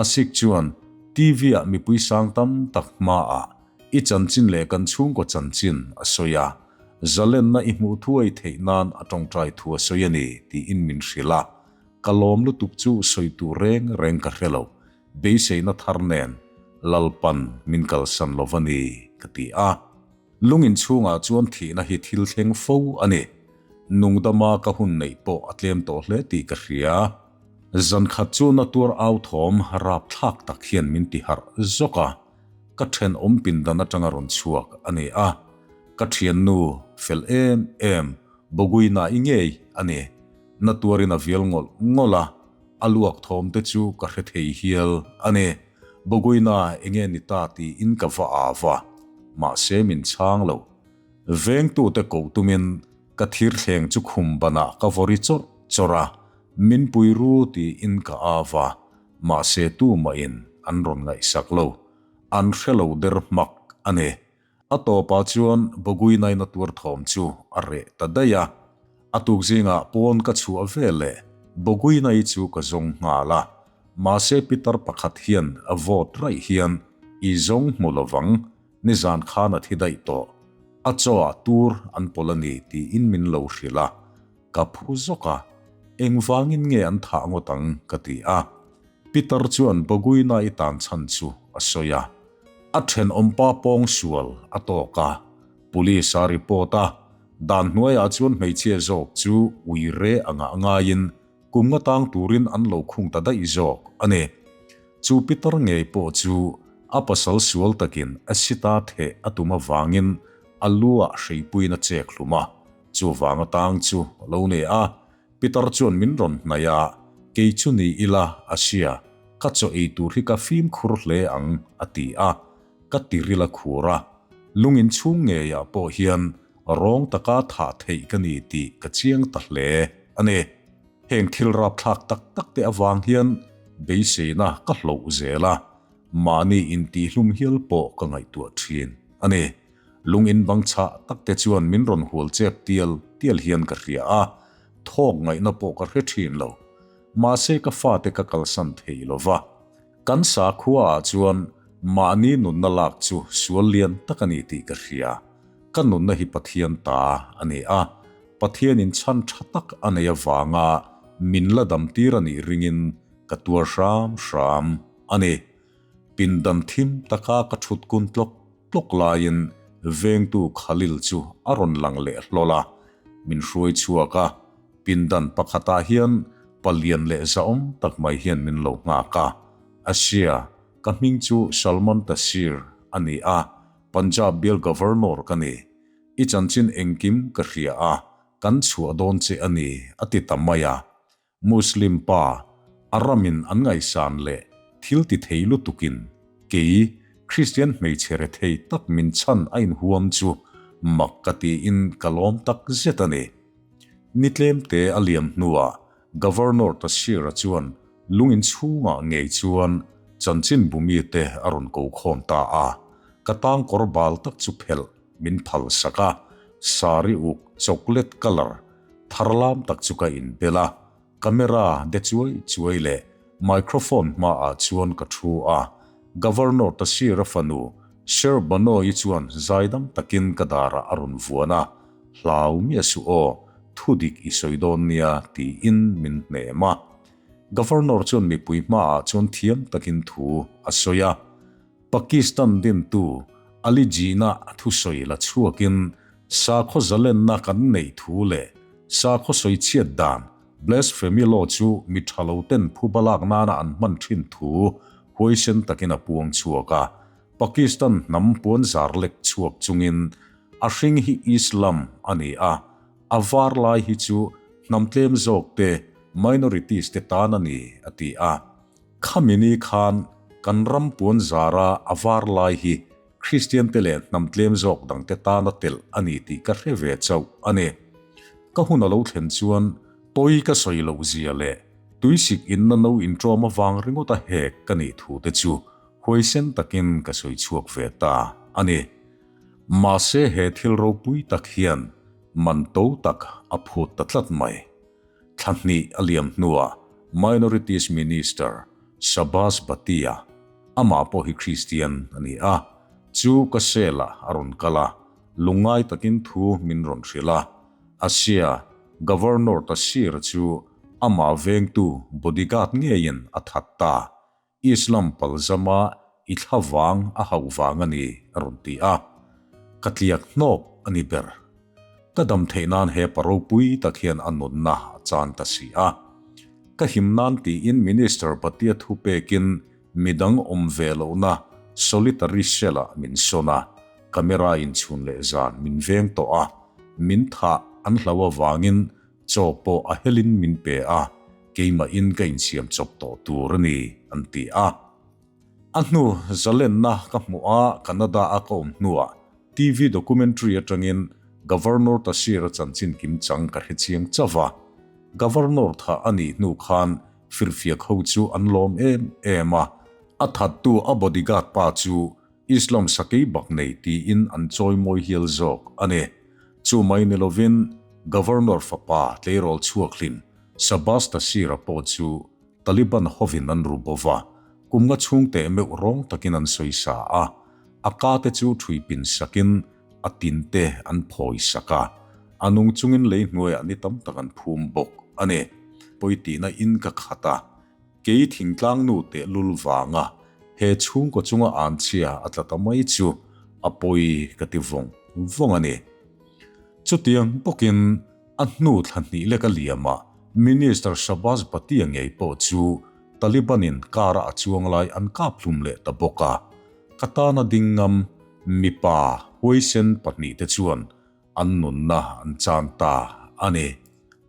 A sik chuan TV-ah mipui sang tam tak hmaah i chanchin leh kan chhungkaw chanchin a sawi a, zalenna i hmuh thuai theih nan a tawngtai thu a sawi a ni tiin min hrilh a. Ka lawm lutuk chu sawi tur reng reng ka hre lo, beiseina thar nen Lalpan min kalsan lo va ni ka ti a. Lung inchhungah chuan thihna hi thil thleng fo a ni. Nungdama ka hun neih pawh a tlem tawh hle tih ka hria. Zan khat chu na tuar au thawm rapthlak tak hian min ti harh zawk a, ka thenawm pindan atanga rawn chhuak a ni a. Ka thiannu fel em em, Boguina i ngei a ni. Na tuarin a vial ngawlh ngawlh a, a luak thawm te chu ka hre thei hial a ni. Boguina enge ni ta tiin ka va au a, mahse min chhang lo. Vengtute koh tumin ka thir thleng chu khum banah ka vawri chawrh chawrh a, min pui ru tiin ka au a, mahse tumahin an rawn ngaihsak lo. An hre lo der hmak a ni. A tawpah chuan Boguinaina tuar thawm chu a reh ta daih a. A tuk zingah pawn ka chhuah ve leh Boguinai chu ka zawng nghal a. Mahse pitar pakhat hian a vawt raih hian i zawng hmu lovang, nizan khan a thi daih tawh. A chaw ah tur an pawlh a ni tiin min lo hrilh a. Ka phu zawk a, engvangin nge an thah ngawt ang ka ti a. Pitar chuan Boguina i tan chhan chu a sawi a. A thenawmpa pawng sual a tawk a, Police a report a, dan hnuaiah chuan hmeichhia zawk chu ui re angah ngaiin kum nga tang turin an lo khung ta daih zawk a ni. Chu pitar ngei pawh chu a pasal sual takin acid a theh a tum avangin a lu ah hreipuiin a chek hlum a, chuvang atang chu a lo nei a. Pitar chuan min rawn hnaih a, Kei chu ni ila, a hria, ka chaw ei tur hi ka fimkhur hle ang, a ti a. Ka tiril a khur a, lungin chhung ngeiah pawh hian rawng taka thah theih ka ni tih ka chiang ta hle a ni. Heng thil rapthlak tak tak te avang hian beiseina ka hloh zel a, mahni intihhlum hial pawh ka ngaihtuah thin a ni. Lung in bang chhah tak te chuan min rawn hual chep tial tial hian ka hria a, thawk ngaihna pawh ka hre thin lo. Mahse ka fate ka kalsan thei lo va. Kan sakhua ah chuan mahni nunna lak chu sual lian tak a ni tih ka hria. Ka nunna hi Pathian ta a ni a, Pathianin chhan tha tak a nei avanga min la dam tir a nih ringin ka tuar hram hram a ni. Pindan thim taka ka thut kun tlawk tlawk laiin vengtu Khalil chu a rawn lang leh hlawl a, min hruai chhuak a, pindan pakhatah hian palian leh zahawm tak mai hian min lo nghak a. Asia, ka hming chu Salman Taseer a ni a, Punjab bial Governor ka ni. I chanchin engkim ka hria a, kan chhuah dawn che a ni, a ti ta mai a. Muslim pa, a ramin an ngaihsan leh thil ti thei lutukin kei Kristian hmeichhe rethei tak min chhan a inhuam chu mak ka tiin ka lawm tak zet a ni. Ni tlemte a liam hnuah Governor Taseer-a chuan lungin chhungah ngei chuan chanchin bumite a rawn ko khawm ta a, ka tangkawr bal tak chu phelh min phal sak a, sari uk chocolate colour Tharlam tak chu ka inbel a, camera de chuai chuai leh microphone hmaah chuan ka thu a, Governor Taseer-a fanu Sher Bano-i chuan zaidam takin ka darah a rawn vuan a, Hlau miah suh aw, thudik i sawi dawn nia tiin min hnem a. Governor chuan mipui hmaah chuan thiam takin thu a sawi a. Pakistan dintu Ali Jinnah thusawi la chhuakin sakhaw zalenna kan neih thu leh sakhaw sawichhiat dan blasphemy law chu mi tha lo ten phuba lak nana an hman thin thu huaisen takin a puang chhuak a. Pakistan hnam puanzar lek chhuak chungin a hring hi Islam a ni a, a var lai hi chu hnam tlem zawk te, minorities te tan a ni, a ti a. Khami ni khan kan ram puan zara a var lai hi Kristian te leh hnam tlem zawk dangte tana telh a ni tih ka hre ve chauh a ni. Ka hun a lo thlen chuan pawi ka sawi loh zia leh tuisik inna no inṭawm avang ringawt a hek ka nih thu te chu huaisen takin ka sawi chhuak ve ta a ni. Mahse he thil ropui tak hian man to tak a phut ta tlat mai. Thla hnih a liam hnuah Minorities Minister Shabazz Bhatia, amah pawh hi Kristian a ni a, chu ka cell-ah a rawn kal a, lungngai takin thu min rawn hrilh a. Asia Governor Taseer chu amah vengtu bodyguard ngeiin a that ta. Islam palzama i thla vang a hauh vang a ni, a rawn ti a. Ka tliak hnawk a ni ber. Ka dam theih nan he pa ropui tak hian a nunna a chan ta si a. Ka him nan tiin Minister Bhatia thu pekin midang awm ve lohna solitary cell-ah min sawn a, camera in chhun leh zan min veng tawh a, min thah an hlau avangin Chaw pawh a helin min pe a, keimahin ka insiam chawp tawh tur a ni, an ti a. A hnu zalenna ka hmuh a, Canada-a ka awm hnuah TV documentary atangin Governor Taseer-a chanchin kimchang ka hre chiang chauh a. Governor thah a nih hnu khan firfiak ho chu an lawm em em a, a thattu a bodyguard pa chu. Islam sakei bak nei tiin an chawimawi hial zawk a ni. Chu mai ni lovin Governor fapa tleirawl chhuak hlim Shabazz Taseer-a pawh chu Taliban hovin an ru bo va, kum nga chhung teh meuh rawng takin an sawi sa a, a ka te chu ṭhui pin sakin a tin te an phawi sak a, a nung chungin lei hnuaiah ni tam tak an phum bawk a ni. Pawi tihna in ka khat a, kei thingtlang nu teh lul vanga he chhungkaw chunga an chhia a tla ta mai chu a pawi ka ti vawng vawng a ni. Chutiang bawkin a hnu thla hnih lek a liamah Minister Shahbaz Bhatia ngei pawh chu Taliban-in car-a a chuang lai an kap hlum leh ta bawk a. Ka tana ding ngam mipa huaisen pahnihte chuan an nunna an chan ta a ni.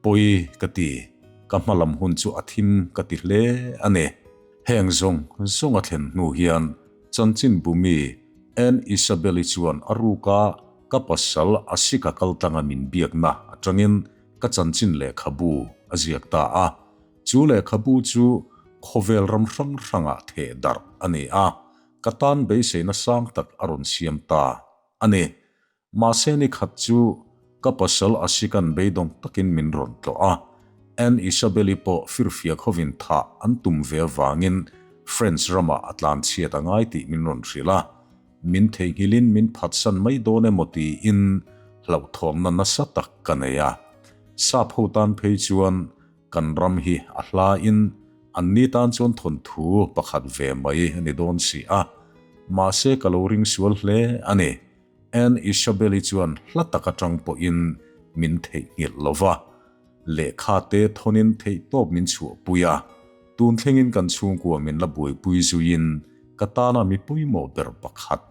Pawi ka ti, ka hma lam hun chu a thim ka ti hle a ni. Heng zawng zawng a thlen hnu hian chanchinbu mi Ann Isabel-i chuan a ruka ka pasal Asika kaltlanga min biakna atangin Ka chanchin lehkhabu a ziak ta a, chu lehkhabu chu khawvel ram hrang hrangah theh darh a ni a, ka tan beiseina sang tak a rawn siam ta a ni. Mahse ni khat chu ka pasal Asikan beidawng takin min rawn tlawh a, Anne Isabel-i pawh firfiak hovin thah an tum ve avangin French ramah a tlanchhiat a ngai tih min rawn hrilh a. Min theihnghilhin min phatsan mai dawn emaw tiin hlauhthawnna nasa tak ka nei a. Sap ho tan phei chuan kan ram hi a hlain anni tan chuan thawnthu pakhat ve mai a ni dawn si a. Mahse ka lo ring sual hle a ni. Anne Isabel-i chuan hla tak atang pawhin min theihnghilh lo va. Lehkha te thawnin theihtawp min chhuahpui a, tun thlengin kan chhungkua min la buaipui zuiin ka tana mi pawimawh ber pakhat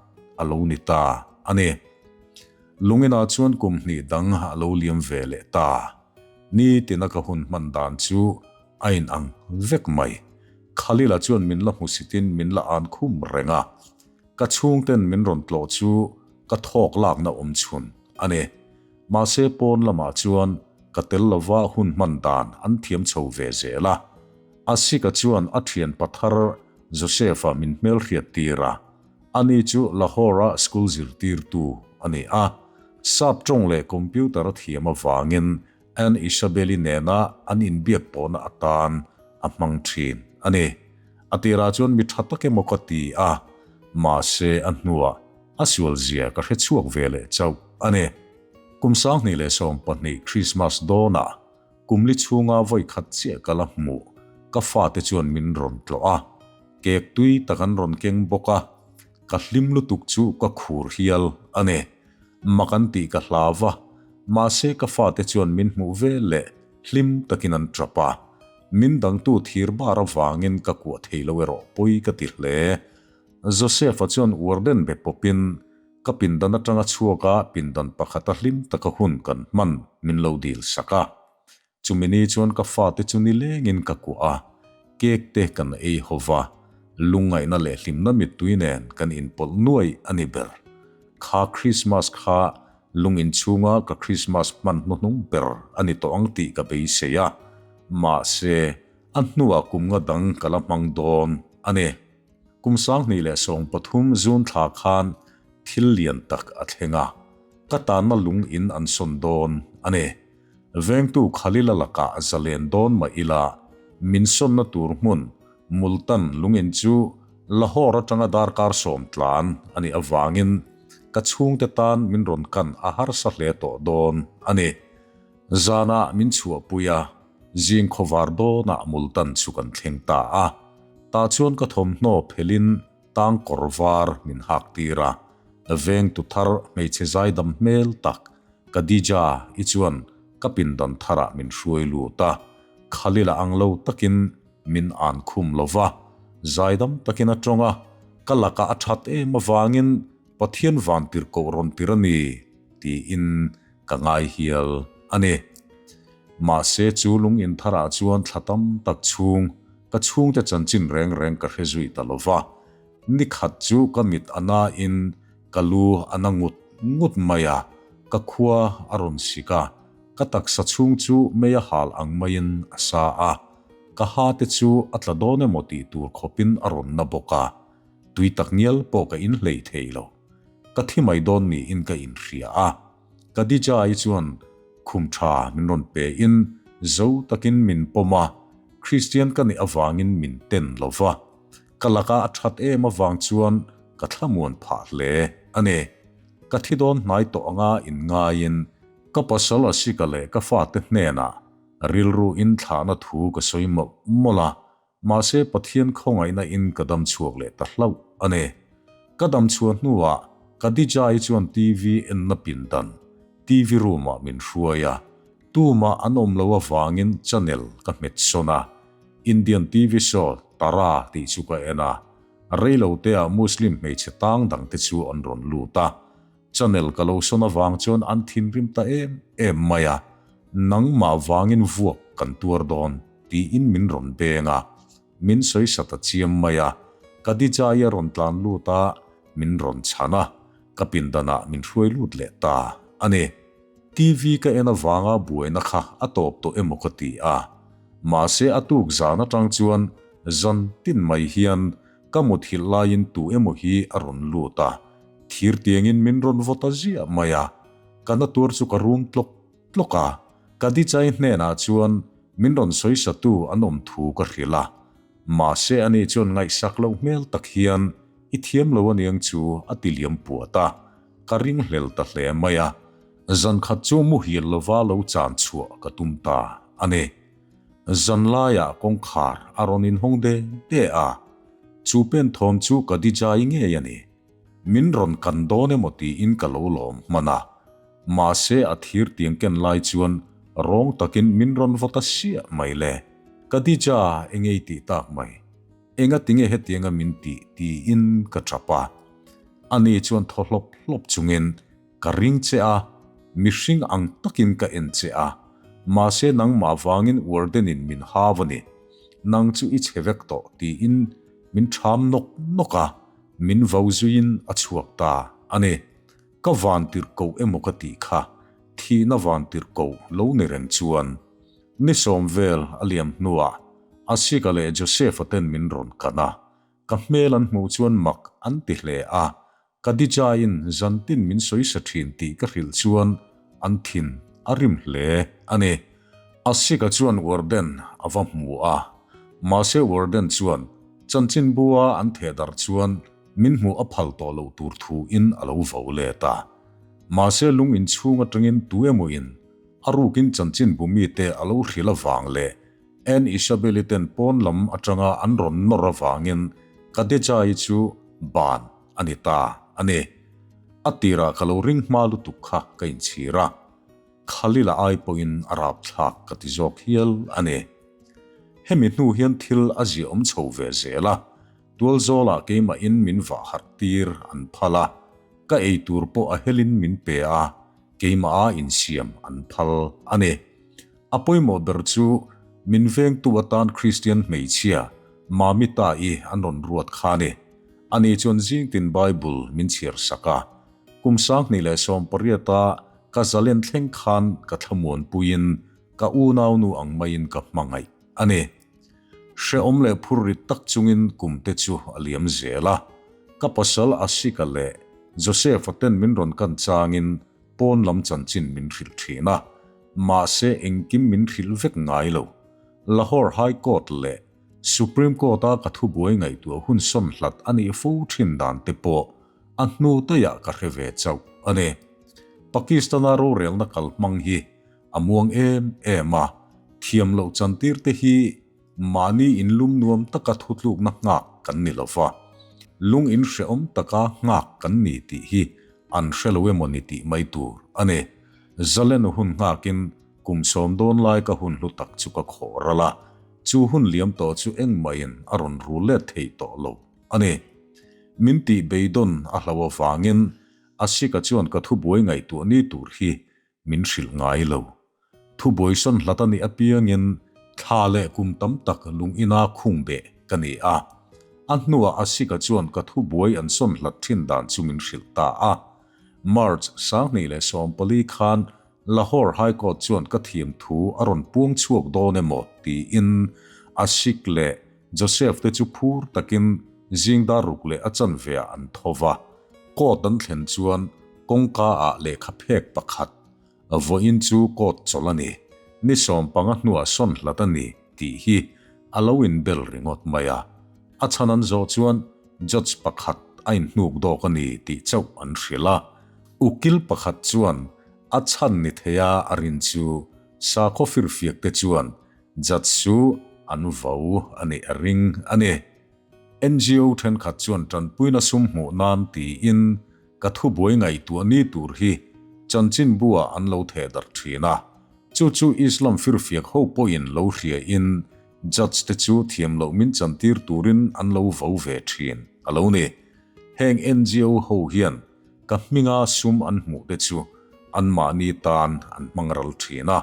a lo ni ta a ni. Lunginah chuan kum hnih dang a lo liam ve leh ta. Nitina ka hun hman dan chu a inang vek mai. Khalila chuan min la hmusitin min la an khum reng a. Ka chhungten min rawn tlawh chu ka thawk lakna awm chhun a ni. Mahse pawn lamah chuan ka tel lova hun hman dan an thiam chho ve zel a. Asika chuan a thian pathar Joseph-a min hmelhriat tir a. Ani chu Lahore-a school zirtirtu a ni a. Sap tawng leh computer a thiam avangin Ann Isabel-i nena an inbiak pawhna atan a hmang thin a ni. A tirah chuan mi tha tak emaw ka ti a, mahse a hnuah a sual zia ka hre chhuak ve leh chauh a ni. Kum 2012 Krismas dawnah kumli chhunga vawi khat chiah ka la hmuh ka fate chuan min rawn tlawh a, kek tui tak an rawn keng bawk a, ka hlim lutuk chu ka khur hial a ni. Mak an tih ka hlau va, mahse ka fate chuan min hmuh vel leh hlim takin an tap a. Min dangtu thir bar avangin ka kuah thei lo erawh pawi ka ti hle. Joseph-a chuan uar den be pawpin ka pindan atanga chhuak a pindan pakhata hlim taka hun kan hman min lo dil sak a. Chumi ni chuan ka fate chu nilengin ka kuah a, cake te kan ei ho va, lungngaihna leh hlimna mittui nen kan inpawlh nuai a ni ber. Kha Krismas kha lung inchhunga ka Krismas hman hnuhnung ber a ni tawh ang tih ka beisei a, mahse a hnuah kum nga dang ka la hmang dawn a ni. Kum 2013 June thla khan thil lian tak a thleng a, ka tanna lung in an sawn dawn a ni. Vengtu Khalila lakah zalen dawn mah ila, min sawnna tur hmun Multan lungin chu Lahore atanga darkar sawm tlan a nih avangin ka chhungte tan min rawn kan a harsa hle tawh dawn a ni. Zanah min chhuahpui a, zing khawvar dawnah Multan chu kan thleng ta a. Tah chuan ka thawmhnaw phelin tang kawr var min hak tir a, vengtu thar hmeichhe zaidam hmel tak Khadija i chuan ka pindan tharah min hruai lut a, Khalila ang lo takin min an khum lo va, zaidam takin a tawng a, ka lakah a that em avangin Pathian vantirhkoh rawn tir a ni tiin ka ngai hial a ni. Mahse chu lung in tharah chuan thla tam tak chhung ka chhungte chanchin reng reng ka hre zui ta lo va, ni khat chu ka mit a nain ka lu a na ngut ngut mai a, ka khua a rawn sik a, ka taksa chhung chu mei a hal ang maiin a sa a, ka ha te chu a tla dawn emaw tih tur khawpin a rawn na bawk a. Tui tak ngial pawh ka inhlei thei lo. Ka thi mai dawn niin ka inhria a. Khadija-i chuan khum tha min rawn pe in zo takin min pawm a, Kristian ka nih avangin min ten lo va. Ka laka a that em avang chuan ka thlamuan phah hle a ni. Ka thi dawn hnai tawh anga inngaiin ka pasal Asika leh ka fate hnenah rilru in thlahna thu ka sawi mawlh mawlh a, Mahse Pathian khawngaihna in ka dam chhuak leh ta hlauh a ni. Ka dam chhuah hnuah Khadija-i chuan TV enna pindan, TV room ah min hruai a. Tumah an awm lo avangin channel ka hmet sawn a. Indian TV show Tara tih chu ka en a. Reilote ah Muslim hmeichhe tang dang te chu an rawn lut a. Channel ka lo sawn avang chuan an thinrim ta em em mai a, nangmah vangin vuak kan tuar dawn tiin min rawn beng a, min sawisa ta chiam mai a, Khadija-i a rawn tlan lut a, min rawn chhan a, ka pindanah min hruai lut leh ta a ni. TV ka en avanga buaina kha a tawp tawh emaw ka ti a, mahse a tuk zan atang chuan zan tin mai hian ka muthilh laiin tu emaw hi a rawn lut a, Thir tiangin min rawn vaw ta ziah mai a, ka na tuar chu ka rum tlawk tlawk a, Khadijai hnenah chuan min rawn sawisatu an awm thu ka hrilh a, mahse ani chuan ngaihsak loh hmel tak hian i thiam lo aniang chu a ti liam puat a, ka ringhlel ta hle mai a, zan khat chu muhil lova lo chan chhuah ka tum ta a ni. Zanlaiah kawngkhar a rawn inhawng de de a, chu pen thawm chu Khadijai ngei a ni. Min rawn kan dawn emaw tiin ka lo lawm hman a, mahse a thir tiang ken lai chuan rawng takin min rawn vaw ta siah mai le. Khadija engei tih tak mai? Enga tinge hetianga min tih tiin ka tap a. Ani chuan thaw hlawp hlawp chungin ka ring che a, mihring ang takin ka en che a, mahse nangmah vangin warden-in min hau a ni. Nang chu i chhe vek tawh tiin min ṭham nawk nawk a. Min vau zuiin a chhuak ta a ni. Ka van tirh koh emaw ka tih kha, thihna van tirh koh lo ni reng chuan. Ni sawm vel a liam hnuah Asika leh Joseph-a ten min rawn kan a, ka hmel an hmuh chuan mak an ti hle a, Khadija-in zantin min sawisa thin tih ka hrilh chuan an thin a rim hle a ni. Asika chuan warden a va hmu a, mahse warden chuan chanchinbua an thehdarh chuan min hmuh a phal tawh loh tur thu in a lo vo let a. Mahse lung inchhung atangin tu emaw in a rukin chanchinbu mite a lo hrilh avang leh Ann Isabel-i ten pawn lam atanga an rawn nawr avangin Khadija-i chu ban a ni ta a ni. A tirah ka lo ring hma lutuk kha ka inchhir a. Khalila ai pawhin a rapthlak ka ti zawk hial a ni. Hemi hnu hian thil a ziaawm chho ve zel a, tualzawlah keimahin min vah harh tir an phal a, ka ei tur pawh a helin min pe a, keimaha insiam an phal a ni. A pawimawh ber chu min vengtu atan Kristian hmeichhia Mamita-i an rawn ruat kha a ni. Ani chuan zingtin Bible min chhiar sak a, kum 2018-a Ka zalen thleng khan ka thlamuanpuiin ka unaunu ang maiin ka hmangaih a ni. Hrehawm leh phurrit tak chungin kum te chu a liam zel a. Ka pasal Asika leh Joseph-a ten min rawn kan changin pawn lam chanchin min hrilh thin a, mahse engkim min hrilh vek ngai lo. Lahore High Court leh Supreme Court-a ka thubuai ngaihtuah hun sawn hlat a nih fo thin dan te pawh A hnu daiah ka hre ve chauh a ni. Pakistan-a rorelna kalhmang hi a muang em em a, thiam loh chantir te hi mahni inlum nuam taka thutlukna nghak kan ni lo va, lung inhrehawm taka nghak kan ni tih hi an hre lo emaw ni tih mai tur a ni. Zalen hun nghakin kum sawm dawn lai ka hun hlu tak chu ka khawh ral a, chu hun liam tawh chu engmahin a rawn rul let thei tawh lo a ni. Min tih beidawn a hlo avangin Asika chuan ka thubuai ngaihtuah ni tur hi min hrilh ngai lo. Thubuai sawn hlat a nih apiangin thla leh kum tam tak lung ina khung beh ka ni a. A hnuah Asika chuan ka thubuai an sawn hlat thin dan chu min hrilh ta a. March 2014 khan Lahore High Court chuan ka thiam thu a rawn puang chhuak dawn emaw tiin Asik leh Joseph te chu phur takin zing dar ruk leh a chanveah an tho va, court an thlen chuan kawngka ah lehkha phek pakhat vawiin chu court chawlh a ni, ni 15 hnuah sawn hlat a ni tih hi a lo inbel ringawt mai a. A chhan an zawh chuan judge pakhat a inhnuk dawk a ni tih chauh an hrilh a. Ukil pakhat chuan a chhan ni theia a rin chu sakhaw firfiak te chuan judge chu an vo a nih a ring a ni. NGO thenkhat chuan tanpuina sum hmuh nan tiin ka thubuai ngaihtuah ni tur hi chanchinbu ah an lo theh darh thin a. Chu chu Islam firfiak ho pawhin lo hriain judge te chu thiam loh min chantir turin an lo vo ve thin a lo ni. Heng NGO ho hian ka hminga sum an hmuh te chu anmahni tan an hmang ral thin a.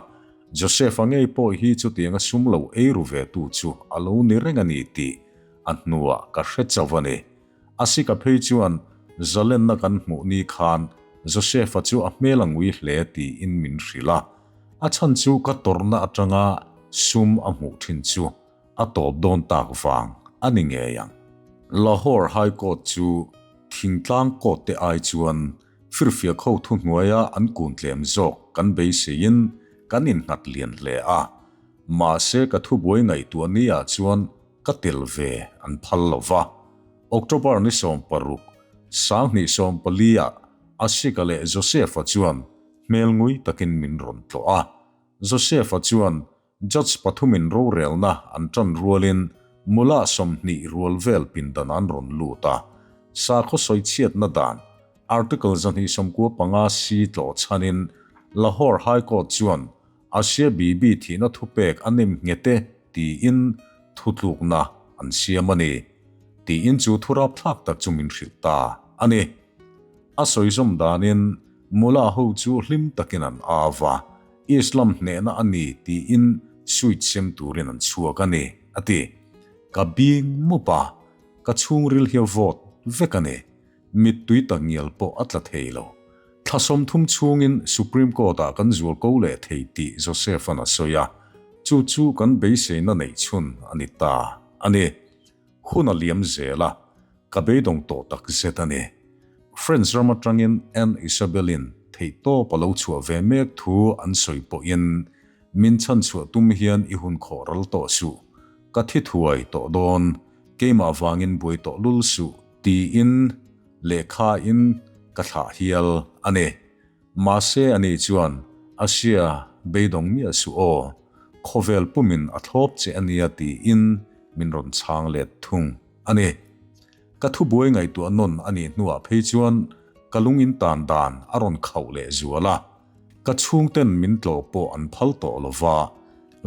Joseph-a ngei pawh hi chutianga sum lo ei ru ve tu chu a lo ni reng a ni tih a hnuah ka hre chauh a ni. A sika phei chuan zalenna kan hmuh ni khan Joseph-a chu a hmel a ngui hle tiin min hrilh a. A chhan chu ka tawrhna atanga sum a hmuh thin chu a tawp dawn tak vang a ni ngei ang. Lahore High Court chu thingtlang court te ai chuan firfiak ho thuhnuaia an kun tlem zawk kan beiseiin kan innghat lian hle a. Mahse ka thubuai ngaihtuah ni ah chuan ka tel ve an phal lo va. October ni 16, 2014 ah Asika leh Joseph-a chuan hmel ngui takin min rawn tlawh a. Joseph-a chuan Judge pathumin rorelna an tan rualin mula 20 rual vel pindan an rawn lut a. Sakhaw sawichhiatna dan Article 295 C tlawh chhanin Lahore High Court chuan Asia Bibi thihna thupek a nem nghet e tiin thutlukna an siam a ni tiin chu thu rapthlak tak chu min hrilh ta a ni. A sawizawm danin mula ho chu hlim takin an au a, Islam hnehna a ni tiin sweet sem turin an chhuak a ni, a ti. Ka bing mup a, ka chhungril hi a vawt vek a ni. Mittui tak ngial pawh a tla thei lo. Thla 30 chhungin Supreme Court-ah kan zual ko leh thei tih Joseph-a'n a sawi a, chu chu kan beiseina neih chhun a ni ta a ni. Hun a liam zel a, ka beidawng tawh tak zet a ni. French ram atangin Anne Isabelle-in theihtawp a lo chhuah ve mek thu an sawi pawhin min chhanchhuah tum hian i hun khawh ral tawh suh, ka thi thuai tawh dawn, keimah vangin buai tawh lul suh tiin lehkha in ka thlah hial a ni. Mahse ani chuan Asia beidawng miah suh aw, khawvel pumin a thlawp che a nia tiin min rawn chhang let thung a ni. Ka thubuai ngaihtuah nawn a nih hnuah phei chuan ka lung in tan dan a rawn khauh leh zual a. Ka chhungten min tlawh pawh an phal tawh lo va,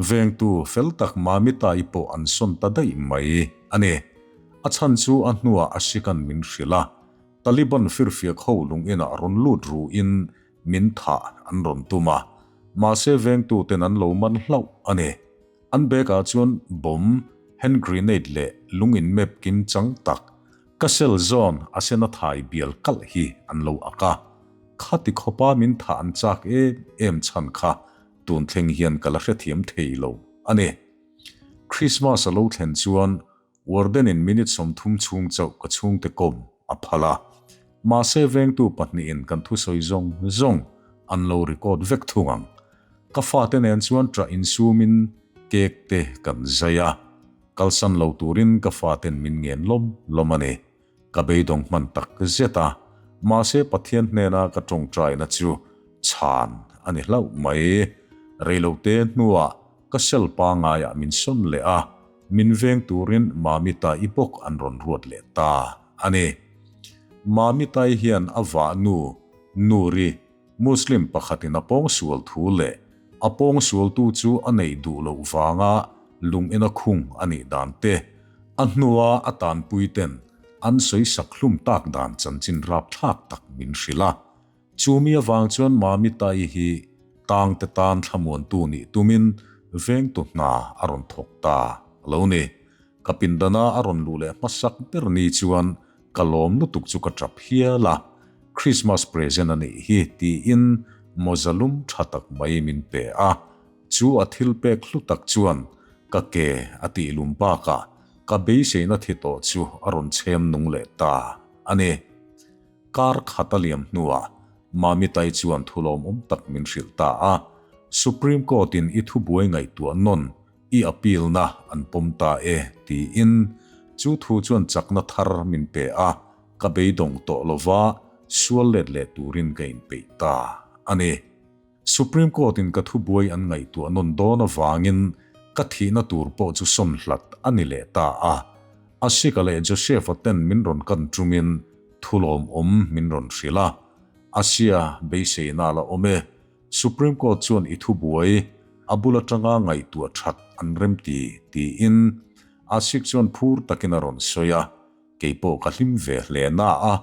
vengtu fel tak Mamitai pawh an sawn ta daih mai a ni. A chhan chu a hnuah a sikan min hrilh a, Taliban firfiak ho lung inah rawn lut ruin min thah an rawn tum a, mahse vengtuten an lo man hlauh a ni. An bag ah chuan bomb, hand grenade leh lung in map kim chang tak, ka cell zawn a sena thai bial kalh hi an lo ak a. Khati khawpa min thah an chak em em chhan kha tun thleng hian ka la hrethiam thei lo a ni. Christmas a lo thlen chuan Warden in minute 30 chhung chauh ka chhungte kawm a phal a. Mahse vengtu pahnihin kan thusawi zawng zawng an lo record vek thung ang. Ka fate nen chuan ṭah insumin cake te kan zai a. Kalsan lo turin ka faten min ngen lawm lawm a ni. Ka beidawng hman tak zet a, mahse Pathian hnena ka tawngtaina chu chhan a ni hlauh mai. Reilote hnuah ka cell pangaiah min sawn leh a, min veng turin Mamita-i bawk an rawn ruat leh ta a ni. Mamita-i hian a vahnu Nuri, Muslim pakhatin a pawngsual thu leh a pawngsualtu chu a neih duh loh vanga lung ina khung a nih dan te, a hnua a tanpuiten an sawi sak hlum tak dan chanchin rapthlak tak min hrilh a. Chumi avang chuan Mamitai hi tangte tan thlamuantu nih tumin vengtu hna a rawn thawk ta a lo ni. Ka pindana a rawn luh leh hmasak ber ni chuan ka lawm lutuk chu ka tap hial a, Christmas present a nih hi tiin mawza lum tha tak mai min pe a, chu a thil pek hlu tak chuan ka ke a tih lum bakah. ka beiseina thi tawh chu a rawn chhem nung leh ta a ni. Kar khat a liam hnuah Mamitai chuan thu lawmawm tak min hrilh ta a, Supreme Court-in i thubuai ngaihtuah nawn i appeal na an pawm ta e tiin chu thu chuan chakna thar min pe a, ka beidawng tawh lova sual let leh turin ka inpeih ta a ni. Supreme Court in ka thubuai an ngaihtuah nawn dawn avangin ka thihna tur pawh chu sawn hlat a ni leh ta a. Asika leh Joseph-a ten min rawn kan ṭumin thu lawmawm min rawn hrilh a. Asia beiseina la awm e. Supreme Court chuan i thubuai a bul aṭanga ngaihtuah ṭhat an remti tiin Asik chuan phur takin a rawn sawi a. Kei pawh ka hlim ve hle na a,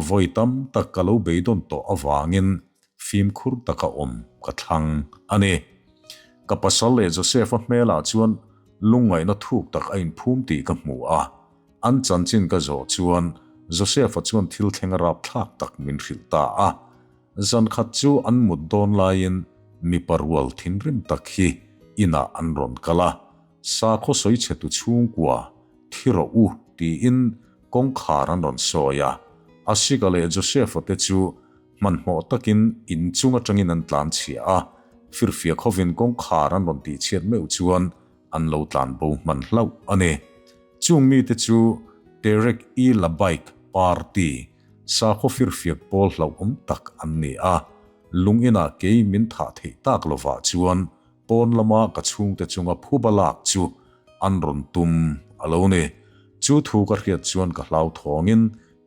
vawi tam tak ka lo beidawn tawh avangin fimkhur taka awm ka thlang a ni. Ka pasal leh Joseph-a hmelah chuan lungngaihna thuk tak a inphum tih ka hmu a. An chanchin ka zawh chuan Joseph-a chuan thil thleng rapthlak tak min hrilh ta a. Zan khat chu an mut dawn laiin mipa rual thinrim tak hi inah an rawn kal a. Sakhaw sawi chhetu chhungkua thi rawh u tiin kawngkhar an rawn sawi a. Asika leh Joseph-a te chu hmanhmawh takin in chung atangin an tlan chhia a, firfiak hovin kawngkhar an rawn tihchhiat meuh chuan an lo tlan bo hman hlauh a ni. Chung mite chu Tehreek-e-Labbaik Party, sakhaw firfiak pawl hlauhawm tak an ni a, lung inah kei min thah theih tak lovah chuan Pawn lama ka chhungte chunga phuba lak chu an rawn tum a lo ni. Chu thu ka hriat chuan ka hlauthawngin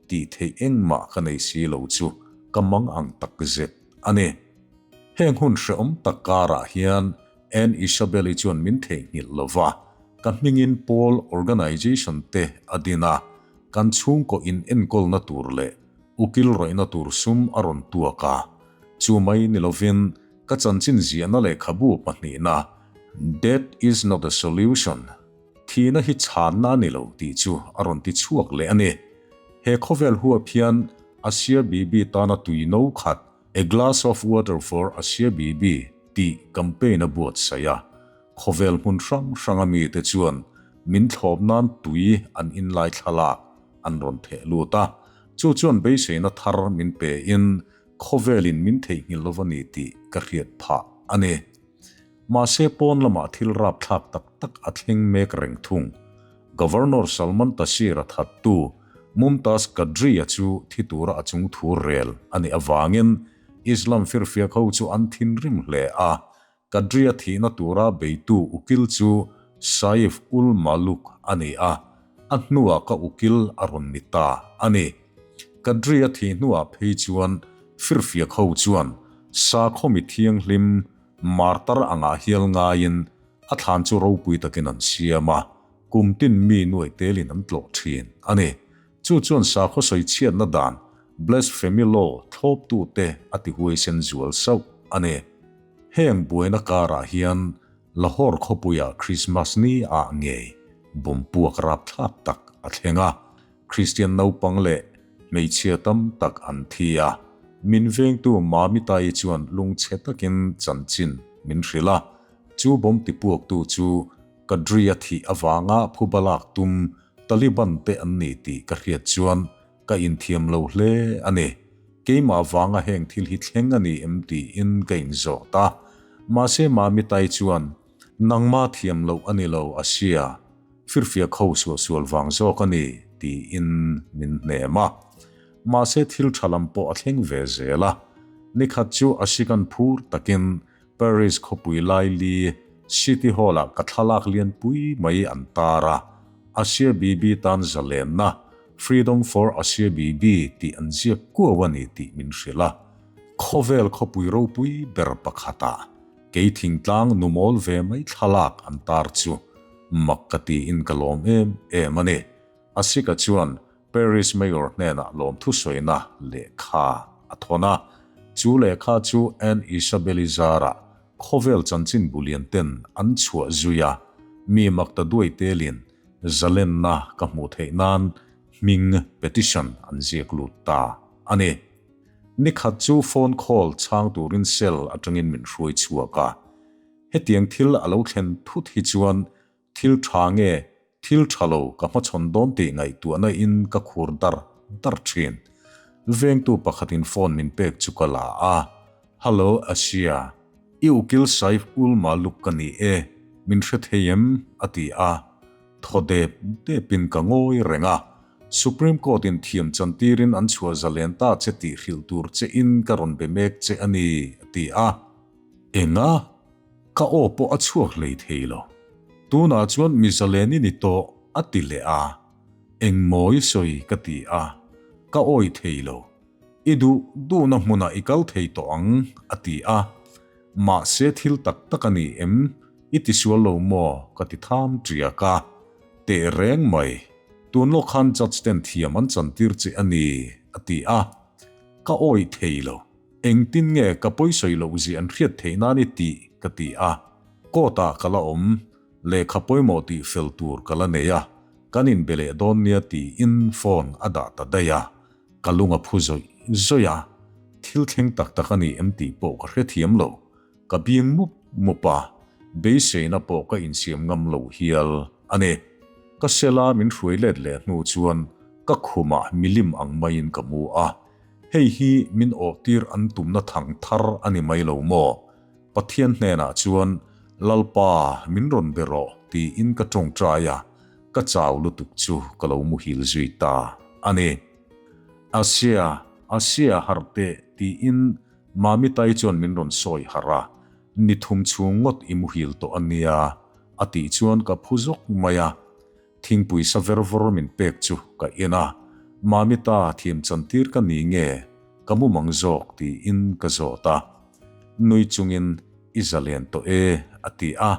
tih theih engmah ka nei si lo chu ka mang ang tak zet a ni. Heng hun hrehawm tak karah hian Ann Isabelle-i chuan min theihnghilh lo va, ka hmingin pawl organization te a din a, kan chhungkaw in enkawlna tur leh ukil rawihna tur sum a rawn tuak a. Chu mai ni lovin Ka chanchin ziahna lehkhabu pahnihna, Death is not a solution, Thihna hi chhanna a ni lo tih chu a rawn ti chhuak leh a ni. He khawvel huap hian Asia Bibi tana tui no khat, A glass of water for Asia Bibi, tih campaign a buatsaih a. Khawvel hmun hrang hranga mite chuan min thlawp nan tui an inlai thlalak an rawn theh lut a. Chu chuan beiseina thar min pein Khawvelin min theihnghilh lo va ni tih ka hriat phah a ni. Mahse pawn lamah thil rapthlak tak tak a thleng mek reng thung. Governor Salman Taseer-a thattu Mumtaz Qadri-a chu thi tura a chung thu rel a nih avangin Islam firfiak ho chu an thinrim hle a. Qadri-a thihna tura beitu ukil chu Saif ul Malook a ni a, a hnuah ka ukil a rawn ni ta a ni. Qadri-a thih hnuah phei chuan firfiak ho chuan sakhaw mi thianghlim martar angah hial ngaiin a thlan chu ropui takin an siam a, kum tin mi nuai telin an tlawh thin a ni. Chu chuan sakhaw sawichhiatna dan, blasphemy law, thlawptute a ti huaisen zual sauh a ni. Heng buaina karah hian Lahore khawpuia Krismas ni ah ngei bomb puak rapthlak tak a thleng a, Kristian naupang leh hmeichhia tam tak an thi a. Min vengtu Mamitai chuan lungchhe takin chanchin min hrilh a, chu bomb tipuaktu chu Qadri-a thih avanga phuba lak tum Taliban te an ni tih ka hriat chuan ka inthiam lo hle a ni. Keimah vanga heng thil hi thleng a ni em tiin ka inzawt a. Mahse Mamitai chuan, Nangma thiam loh a ni lo a sia, firfiak ho suahsual vang zawk a ni tiin min hnem a. Mahse thil tha lam pawh a thleng ve zel a. Nikhat chu a sikan phur takin Paris khawpui laili City Hall-ah ka thlalak lianpui mai an tar a, Asia Bibi tan zalenna, Freedom for Asia Bibi, tih an ziak kuau a ni tih min hrilh a. Khawvel khawpui ropui ber pakhatah kei thingtlang numawl ve mai thlalak an tar chu mak ka tiin ka lawm em em a ni. Asika chuan Paris Mayor hnenah lawmthu sawina lehkha a thawn a, chu lehkha chu Anne Isabelle-i zarah khawvel chanchin bulian ten an chhuah zui a, mi makta duai telin zalenna ka hmuh theih nan hming petition an ziak lut ta a ni. Nikhat chu phone call chhang turin cell atangin min hruai chhuak a, hetiang thil a lo thlen thut hi chuan thil tha nge? Thil tha lo ka hmachhawn dawn tih ngaihtuahna in ka khur dar dar thin. Vengtu pakhatin phone min pek chu ka la a, Hallo Asia, i ukil Saif ul Maluk ka ni e, min hre thei em? a ti a. Thaw dep depin ka ngawi reng a, Supreme Court in thiam chantirin an chhuah zalen ta che tih hrilh tur che in ka rawn be mek che a ni, a ti a. Enga? Ka aw pawh a chhuak hlei thei lo. Tunah chuan mi zalen i ni tawh, a ti leh a. Engmaw i sawi ka ti a, ka awih thei lo. I duh duhna hmunah i kal thei tawh ang, a ti a. Mahse thil tak tak a ni em? I tisual lo maw? ka ti tham ṭiak a. Teh reng mai. Tun lawk khan judge ten thiam an chantir che a ni, a ti a. Ka awih thei lo. Engtin nge ka pawisawi loh zia an hriat theih nan i tih? ka ti a. Court ah ka la awm, lehkha pawimawh tih fel tur ka la nei a, kan inbe leh dawn nia tiin phone a dah ta daih a. Ka lung a phu zawih zawih a, thil thleng tak tak a ni em tih pawh ka hrethiam lo. Ka bing mup mup a, beiseina pawh ka insiam ngam lo hial a ni. Ka sela min hruai let leh hnu chuan ka khumah milim ang maiin ka mu a, Hei hi min awhtir an tumna thang thar a ni mai lo maw? Pathian hnenah chuan, Lalpa, min rawn be rawh, tiin ka tawngtai a, ka chau lutuk chu ka lo muhil zui ta a ni. Asia, Asia harh teh, tiin Mami Tai chuan min rawn sawi harh a, Ni thum chhung ngawt i muhil tawh a nia, a tih chuan ka phu zawk mai a. Thingpui sa ver vawr min pek chu ka en a, Mamita thiam chantir ka ni nge ka mumang zawk tiin ka zawt a. Nui chungin i zalen tawh e a ti a,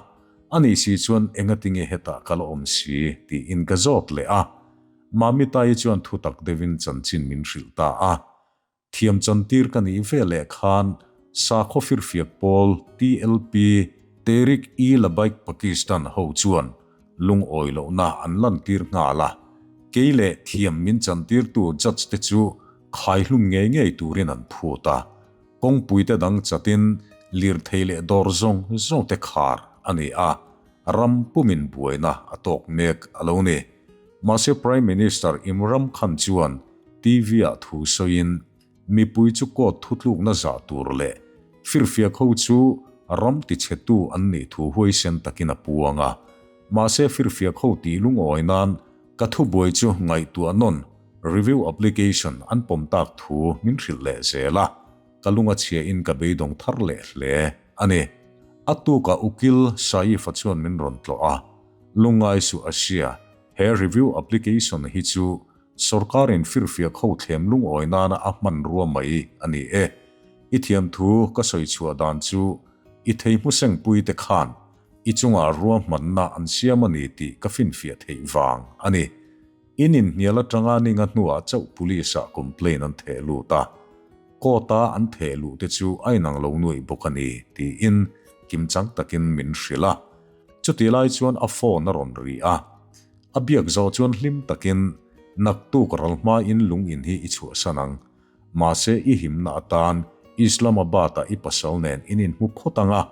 ani si chuan engatinge hetah ka la awm si tiin ka zawt leh a. Mamita-i chuan thutak deuhin chanchin min hrilh ta a. Thiam chantir ka nih ve leh khan sakhaw firfiak pawl TLP, Tehreek-e-Labbaik Pakistan, ho chuan lungawi lohna an lantir nghal a, kei leh thiam min chantirtu judge te chu khaihlum ngei ngei turin an phut a, kawngpui te dang chatin lirthei leh dawr zawng zawng te khar a ni a, ram pumin buaina a tawk mek a lo ni. Mahse Prime Minister Imram Khan chuan TV-ah thu sawiin, mipui chu court thutlukna zah tur leh firfiak ho chu ram tichhetu an nih thu huaisen takin a puang a. Mahse firfiak ho tih lungawi nan ka thubuai chu ngaihtuah nawn, review application, an pawm tak thu min hrilh leh zel a, ka lung a chhiain ka beidawng thar leh hle a ni. A tukah Ukil Saif-a chuan min rawn tlawh a, Lungngai suh a hria, he review application hi chu Sorkarin firfiak ho thlem lungawi nana a hmanrua mai a ni e. I thiamthu ka sawi chhuah dan chu i thei hmusengpui te khan i chungah ruahmanna an siam a ni tih ka finfiah theih vang a ni. In inhnial atanga ninga hnuah chauh police-ah complaint an theh lut a, court-a an theh luh te chu a inang lo nuaih bawk a ni tiin kimchang takin min hrilh a. Chutih lai chuan a phone a rawn ri a. A biak zawh chuan hlim takin, Naktuk ral hmain lung in hi i chhuahsan ang. Mahse i himna atan Islamabad-ah i pasal nen in inhmu phawt ang a,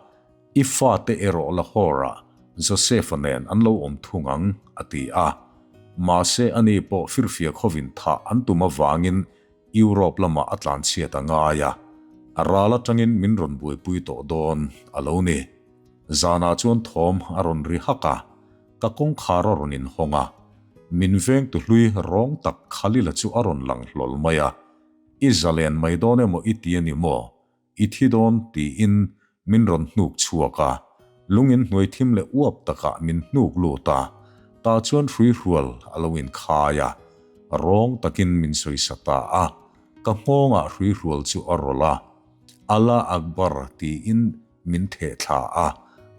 i fate erawh Lahore-ah Joseph-a nen an lo awm thung ang, a ti a. Mahse ani pawh firfiak hovin thah an tum avangin Europe lamah a tlanchhiat a ngai a, a ral atangin min rawn buaipui tawh dawn a lo ni. Zanah chuan thawm a rawn ri hak a. Ka kawngkhar a rawn inhawng a, min vengtu hlui rawng tak Khalila chu a rawn lang hlawl mai a, I zalen mai dawn emaw i ti a ni maw? I thi dawn tiin min rawn hnuk chhuak a, lung in hnuai thim leh uap takah min hnuk lut a, tah chuan hruihrual a lo inkhai a, rawng takin min sawisa ta a, ka nghawngah hruihrual chu a rawlh a, Allah Akbar tiin min theh thla a,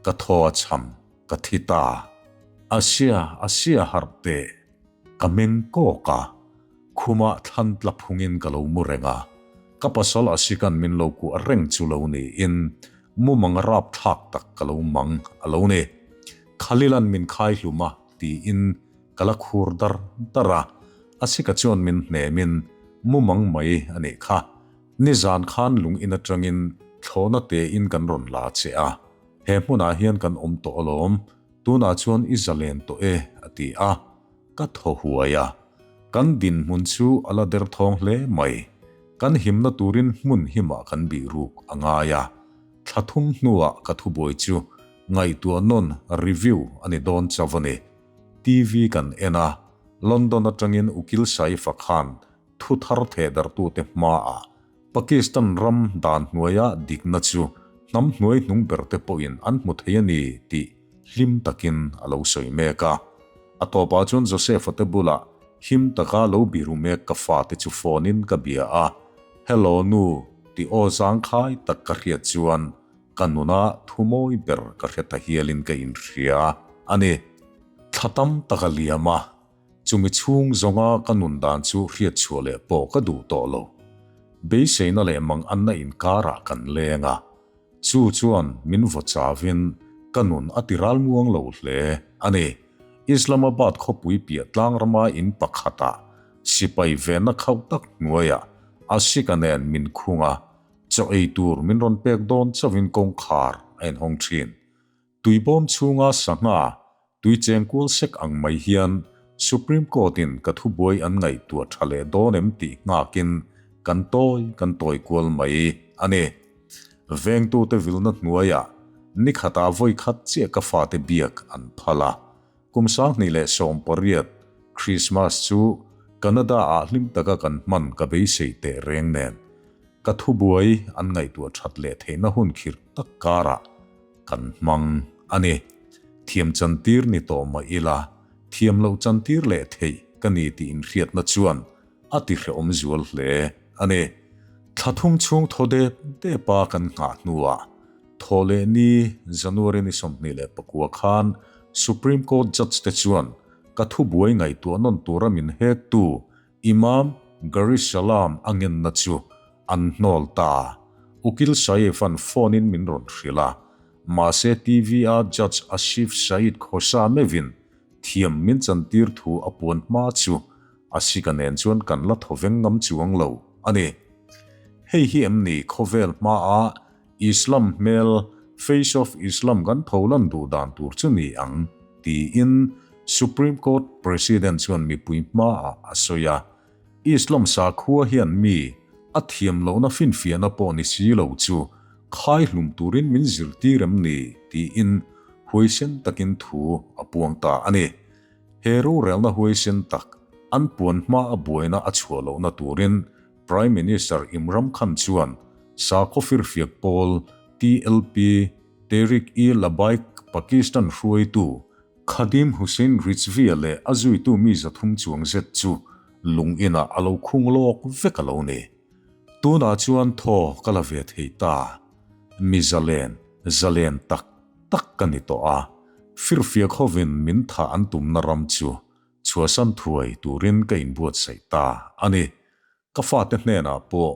ka thaw a cham. Ka thi ta. Asia, Asia harh teh. Ka meng kawk a. Khumah thlan tla phungin ka lo mu reng a. Ka pasal Asikan min lo kuah reng chu lo niin mumang rapthlak tak ka lo mang a lo ni. Khalilan min khai hlum a tiin ka la khur dar dar a. Asika chuan min hnemin mumang mai a nih kha. Nizan khan lung in atangin thlawhna tein kan rawn la che a. He hmunah hian kan awm tawh alawm. Tunah chuan i zalen tawh e, a ti a. Ka thaw huai a. Kan dinhmun chu a la derthawng hle mai. Kan himna turin hmun himah kan bih ruk a ngai a. Thla thum hnuah ka thubuai chu ngaihtuah nawn, review, a ni dawn chauh a ni. TV kan en a, London atangin Ukil Saifa khan thu thar thehdarhtute hmaah Pakistan ram dan hnuaia dikna chu hnam hnuai hnung berte pawhin an hmu thei a ni tih hlim takin a lo sawi mek a. A tawpah chuan Joseph-a te bulah him taka lo biru mek ka fate chu phone-in ka bia a, Hello nu tih aw zangkhai tak ka hriat chuan ka nuna thu mawi ber ka hre ta hialin ka inhria a ni. Thla tam tak a liam a. Chumi chhung zawnga ka nun dan chu hriat chhuah leh pawh ka duh tawh lo. Beiseina leh mang anna inkarah kan leng a, chu chuan min vaw chavin ka nun a ti ral muang lo hle a ni. Islamabad khawpui piah tlang rama in pakhatah sipai venna khauh tak hnuaiah Ashika nen min khung a, chaw ei tur min rawn pek dawn chauhin kawngkhar a inhawng thin. Tuibawm chhunga sangha tui cheng kual sek ang mai hian Supreme Court-in ka thubuai an ngaihtuah tha leh dawn em tih nghakin kan tawi kan tawi kual mai a ni. Vengtute vilna hnuaiah nikhatah vawi khat chiah ka fate biak an phal a. Kum 2018 Christmas chu Canada-ah hlim taka kan hman ka beisei teh reng nen ka thubuai an ngaihtuah that leh theihna hun khirh tak karah kan hmang a ni. Thiam chantir ni tawh mah ila, thiam loh chantir leh theih ka ni tih inhriatna chuan a ti hrehawm zual hle a ni. Thla thum chhung thaw dep depa kan nghah hnuah thaw leh ni January ni 29 khan Supreme Court Judge te chuan ka thubuai ngaihtuah nawn tura min hektu Imam Garish Salam a ngenna chu an hnawl ta. Ukil Saif-a'n phone-in min rawn hrilh a, mahse TV-a Judge Asif Saeed Khosa meuhin thiam min chantir thu a puan hma chu Asika nen chuan kan la thaw veng ngam chuang lo a ni. Hei hi em ni khawvel hmaa Islam hmel, Face of Islam kan pholan duh dan tur chu ni ang, tiin Supreme Court President chuan mipui hmaah a sawi a. Islam sakhua hian mi a thiam lohna finfiahna pawh ni si lo chu khai hlum turin min zirtir em ni tiin huaisen takin thu a puang ta a ni. He rorelna huaisen tak an puan hma a buaina a chhuah lohna turin Prime Minister Imran Khan chuan sakhaw firfiak pawl TLP, Tehreek-e-Labbaik Pakistan hruaitu Khadim Hussain Rizvi-a leh a zuitu mi 300 chuang zet chu lung inah a lo khung lawk vek a lo ni. Tunah chuan thaw ka la ve thei ta. Mi zalen, zalen tak tak ka ni tawh a, firfiak hovin min thah an tumna ram chu chhuahsan thuai turin ka inbuatsaih ta a ni. Ka fate hnenah pawh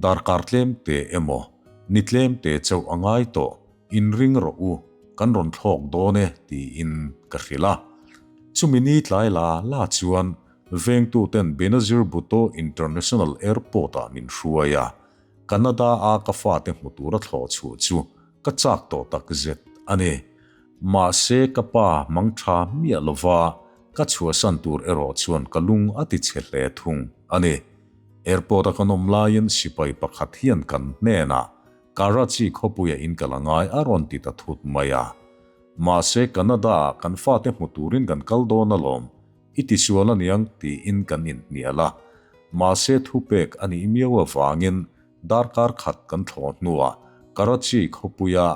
darkar tlem te emaw, ni tlem te chauh a ngai tawh, inring rawh u, kan rawn thlawk dawn e tiin ka hrilh a. Chumi ni tlai la la chuan vengtuten Benazir Bhutto International Airport-ah min hruai a, Canada-a ka fate hmu tura thlawh chhuah chu ka chak tawh tak zet a ni. Mahse ka pa mang tha miah lova ka chhuahsan tur erawh chuan ka lung a ti chhe hle thung a ni. Airport-a kan awm laiin sipai pakhat hian kan hnenah Karachi khawpuia in kal a ngai a rawn ti ta thut mai a. Mahse Canada-ah kan fate hmu turin kan kal dawn alawm, i tisual aniang tiin kan inhnial a. Mahse thupek a nih miau avangin Darkar khat kan thlawh hnuah Karachi khawpuia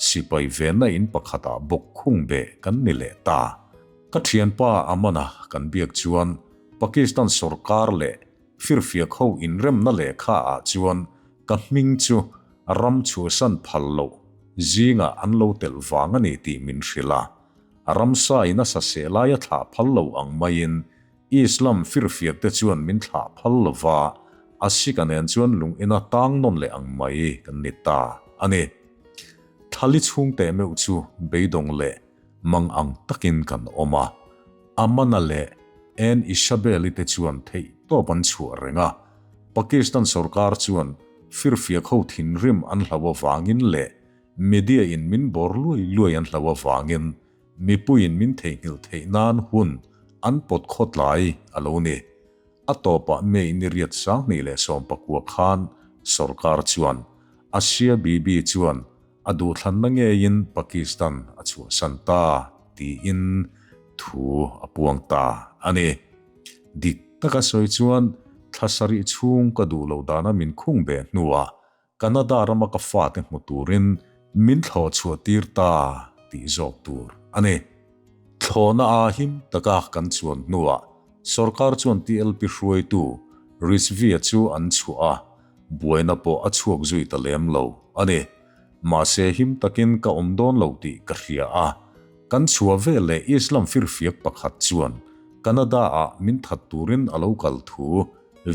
sipai venna in pakhatah bawk khung beh kan ni leh ta. Ka thianpa Amana kan biak chuan Pakistan sorkar leh firfiak ho inremna lehkha ah chuan ka hming chu ram chhuahsan phal loh zingah an lo telh vang a ni tih min hrilh a. Ramsa in a saseh laia thlah phal lo ang maiin Islam firfiak te chuan min thlah phal lo va, a sika nen chuan lung ina tang nawn leh ang mai kan ni ta a ni. Thlali chhung teh meuh chu beidawng leh mang ang takin kan awm a, Amana leh Ann Isabel-i te chuan theih tawp an chhuah reng a, Pakistan sorkar chuan firfiak ho thinrim an hlau avangin leh media in min bawr luai luai an hlau avangin. mipuiin min theihnghilh theih nan hun an pawt khawtlai a lo ni. A tawpah May ni riat 2019 khan sorkar chuan Asia Bibi chuan a duhthlanna ngeiin Pakistan a chhuahsan ta tiin thu a puang ta a ni. Dik taka sawi chuan thla sarih chhung ka duh loh dana min khung beh hnuah Canada rama ka fate hmu turin min thlawh chhuah tir ta tih zawk tur a ni. Thlawhna a him taka kan chuan hnuah sorkar chuan TLP hruaitu Rizvi-a chu an chhuah a, buaina pawh a chhuak zui ta lem lo a ni. Mahse him takin ka awm dawn lo tih ka hria a, kan chhuah veleh Islam firfiak pakhat chuan Canada-ah min that turin a lo kal thu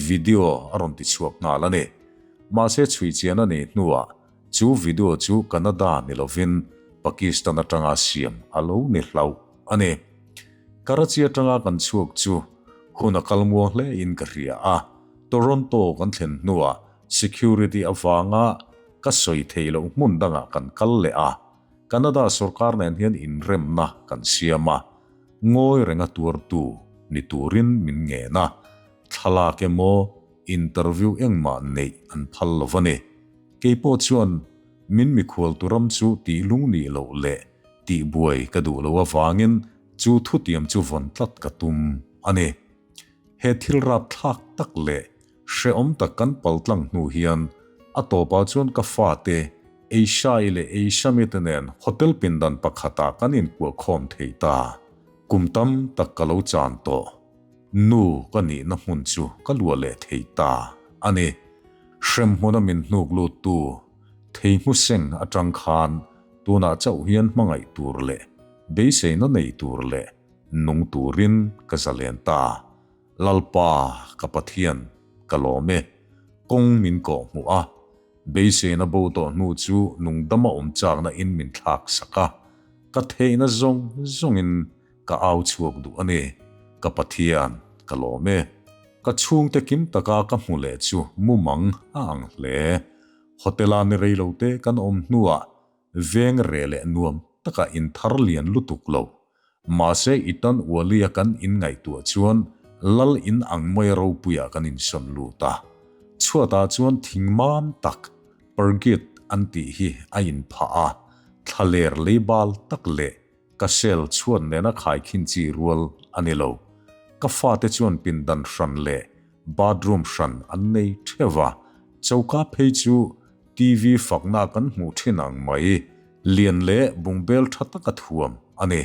video a rawn ti chhuak nghal a ni. Mahse chhui chian a nih hnuah chu video chu Canada ni lovin Pakistan atanga siam a lo ni hlauh a ni. Karachi atanga kan chhuak chu hun a kal muang hle in ka hria a, Toronto kan thlen hnuah security avanga ka sawi theih loh hmun dangah kan kal leh a, Canada sorkar nen hian inremna kan siam a, ngawi renga tuartu ni turin min ngen a, thlalak emaw Interview engmah neih an phal lo va ni. Kei pawh chuan min mikhual tu ram chu tih lung nih loh leh tih buai ka duh lo avangin chu thutiam chu vawn tlat ka tum a ni. He thil rapthlak tak leh hrehawm tak kan paltlang hnu hian a tawpah chuan ka fate Eishai leh Eishami te nen hotel pindan pakhatah kan inkuahkhawm thei ta. Kum tam tak ka lo chan tawh. Nu ka nihna hmun chu ka luah leh thei ta a ni. Hremhmuna min hnuk luttu Theihmuseng atang khan tunah chauh hian hmangaih tur leh beiseina nei tur leh nung turin ka zalen ta. Lalpa ka Pathian, ka lawm e. Kawng min kawh hmuh a, beiseina bo tawh hnu chu nungdama awm chakna in min thlak sak a, ka theihna zawng zawngin Ka au chhuak duh a ni, ka Pathian, ka lawm e. Ka chhungte kim taka ka hmu leh chu mumang a ang hle. Hotel-a ni rei lo te kan awm hnuah veng reh leh nuam taka inthar lian lutuk lo. Mahse i tan ualia kan inngaihtuah chuan lal in ang mai ropuiah kan insawn lut a. Chhuatah chuan thing mam tak, pargit an tih hi a inphah a, thlaler leibal tak leh Ka cell chhuat nena khaikhin chi rual a ni lo. Ka fate chuan pindan hran leh bathroom hran an nei theuh a, choka phei chu TV fakna kan hmuh thin ang mai, lian leh bungbel tha taka thuam a ni.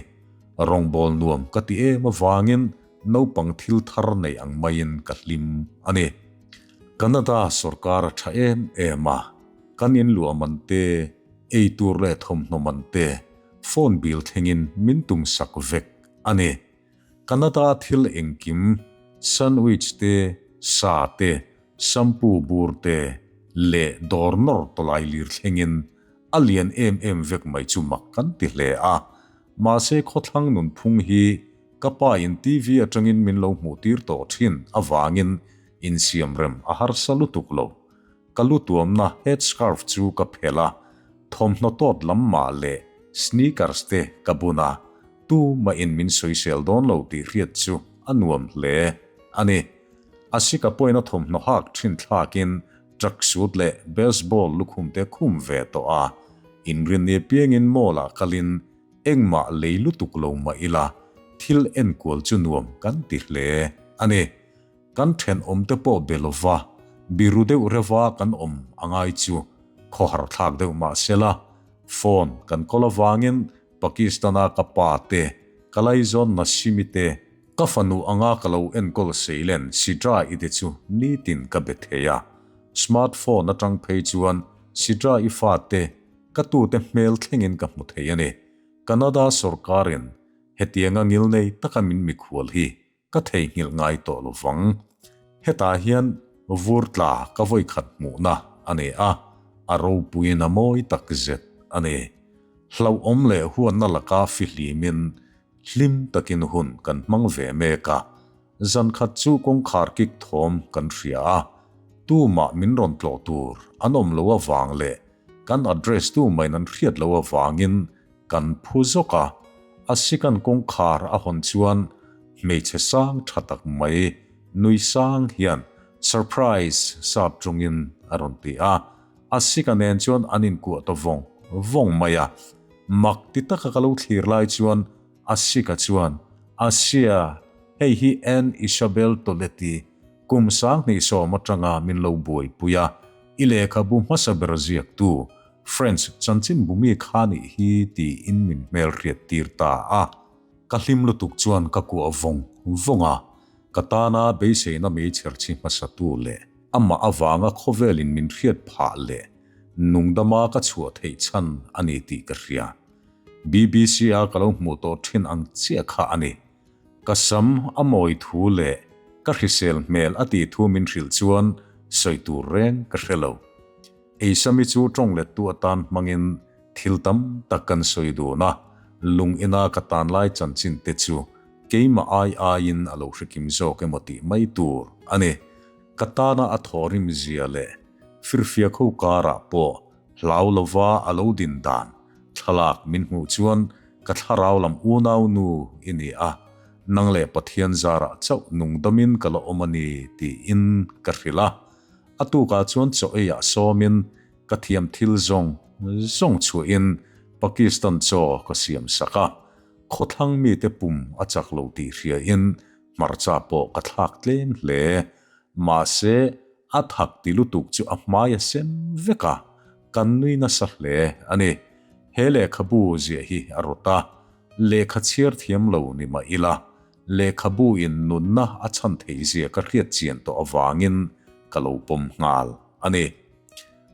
Rawngbâwl nuam ka ti em avangin naupang thil thar nei ang maiin ka hlim a ni. Canada sawrkar a tha em em a, kan inluah man te, ei tur leh thawmhnaw man te, Phone bill thlengin min tum sak vek a ni. Canada thil engkim, sandwich te, sa te, shampoo bur te leh dawr nawr tawlai lir thlengin a lian em em vek mai chu mak kan ti hle a. Mahse khawthlang nunphung hi ka pa in TV atangin min lo hmuh tir tawh thin avangin insiamrem a harsa lutuk lo. Ka lu tuamna head scarf chu ka phelh a, thawmhnaw tawt lam mah leh sneakers te ka bun a, tumah in min sawisel dawn lo tih hriat chu a nuam hle a ni. A sika pawhin a thawmhnaw hak thin thlakin tracksuit leh baseball lukhum te khum ve tawh a, inrinni apiangin mall ah kalin engmah lei lutuk lo mah ila thil enkual chu nuam kan ti hle a ni. Kan thenawmte pawh be lova, biru deuh reuha kan awm a ngai chu khawhar thlak deuh mah sela, phone kan kawl avangin Pakistan-a ka pa te, ka laizawn Nasimi te, ka fanu anga ka lo enkawl Seilen Sidra-i te chu nitin ka be thei a. Smart phone atang phei chuan Sidra-i fate, ka tute hmel thlengin ka hmu thei a ni. Canada sawrkarin hetianga ngilnei taka min mikhual hi Ka theihnghilh ngai tawh lo vang. Hetah hian vur tla ka vawi khat hmuhna a ni a, a ropuiin a mawi tak zet a ni. Hlauhawm leh huanna laka fihlimin hlim takin hun kan hmang ve mek a, zan khat chu kawngkhar kik thawm kan hria a, tumah min rawn tlawh tur an awm lo avang leh kan address tumahin an hriat loh avangin Kan phu zawk a, Asika'n kawngkhar a hawn chuan hmeichhe sang tha tak mai nui sang hian Surprise sap tungin a rawn ti a. Asika nen chuan an inkuah ta vawng vawng mai a. Mak ti taka ka lo thlir lai chuan Asika chuan, Asia, hei hi Anne Isabel Toletti, kum 2010 atanga min lo buaipui a, i lehkhabu hmasa ber ziaktu French chanchin bumi kha nih hi tiin min hmelhriat tir ta a. Ka hlim lutuk chuan ka kuah vawng vawng a, ka tana beiseina meichher chi hmasatu leh amah avanga khawvelin min hriat phah leh nungdama ka chhuah theih chhan a ni tih ka hria. BBC-a ka lo hmuh tawh thin ang chiah kha a ni. Ka sam a mawi thu leh ka hrisel hmel a tih thu min hrilh chuan sawi tur reng ka hre lo. Eisami chu tawng lettu atan hmangin thil tam tak kan sawi dun a, lung ina ka tan lai chanchin te chu keimah ai aiin a lo hre kim zawk emaw tih mai tur a ni. Ka tana a thawhrim zia leh firfiak ho karah pawh hlau lova a lo din dan thlalak min hmuh chuan ka thlarau lam unau nu i ni a, nang leh Pathian zarah chauh nungdamin ka la awm a ni tiin ka hrilh a. A tukah chuan chaw eiah sawmin ka thiam thil zawng zawng chhuahin Pakistan chaw ka siam sak a, khawthlang mite pum a chak lo tih hriain hmarcha pawh ka thlak tlem hle. Mahse, a thak ti lutuk chu a hmai a sem vek a, kan nui nasa hle a ni. He lehkhabu ziah hi a rawt a, lehkha chhiar thiam lo ni mah ila, Lehkhabu in nunna a chhan theih zia ka hriat chian tawh avangin ka lo pawm nghal a ni.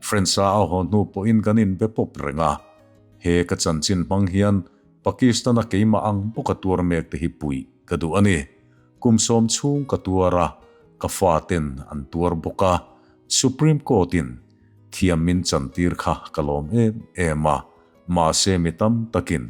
French-a a haw hnu pawhin kan inbe pawp reng a, he ka chanchin hmang hian Pakistan-a keimah ang bawka tuar mek te hi puih ka duh a ni. Kum sawm chhung ka tuar a, ka faten an tuar bawk a, Supreme Court-in thiam min chantir kha ka lawm em em a, mahse mi tam takin.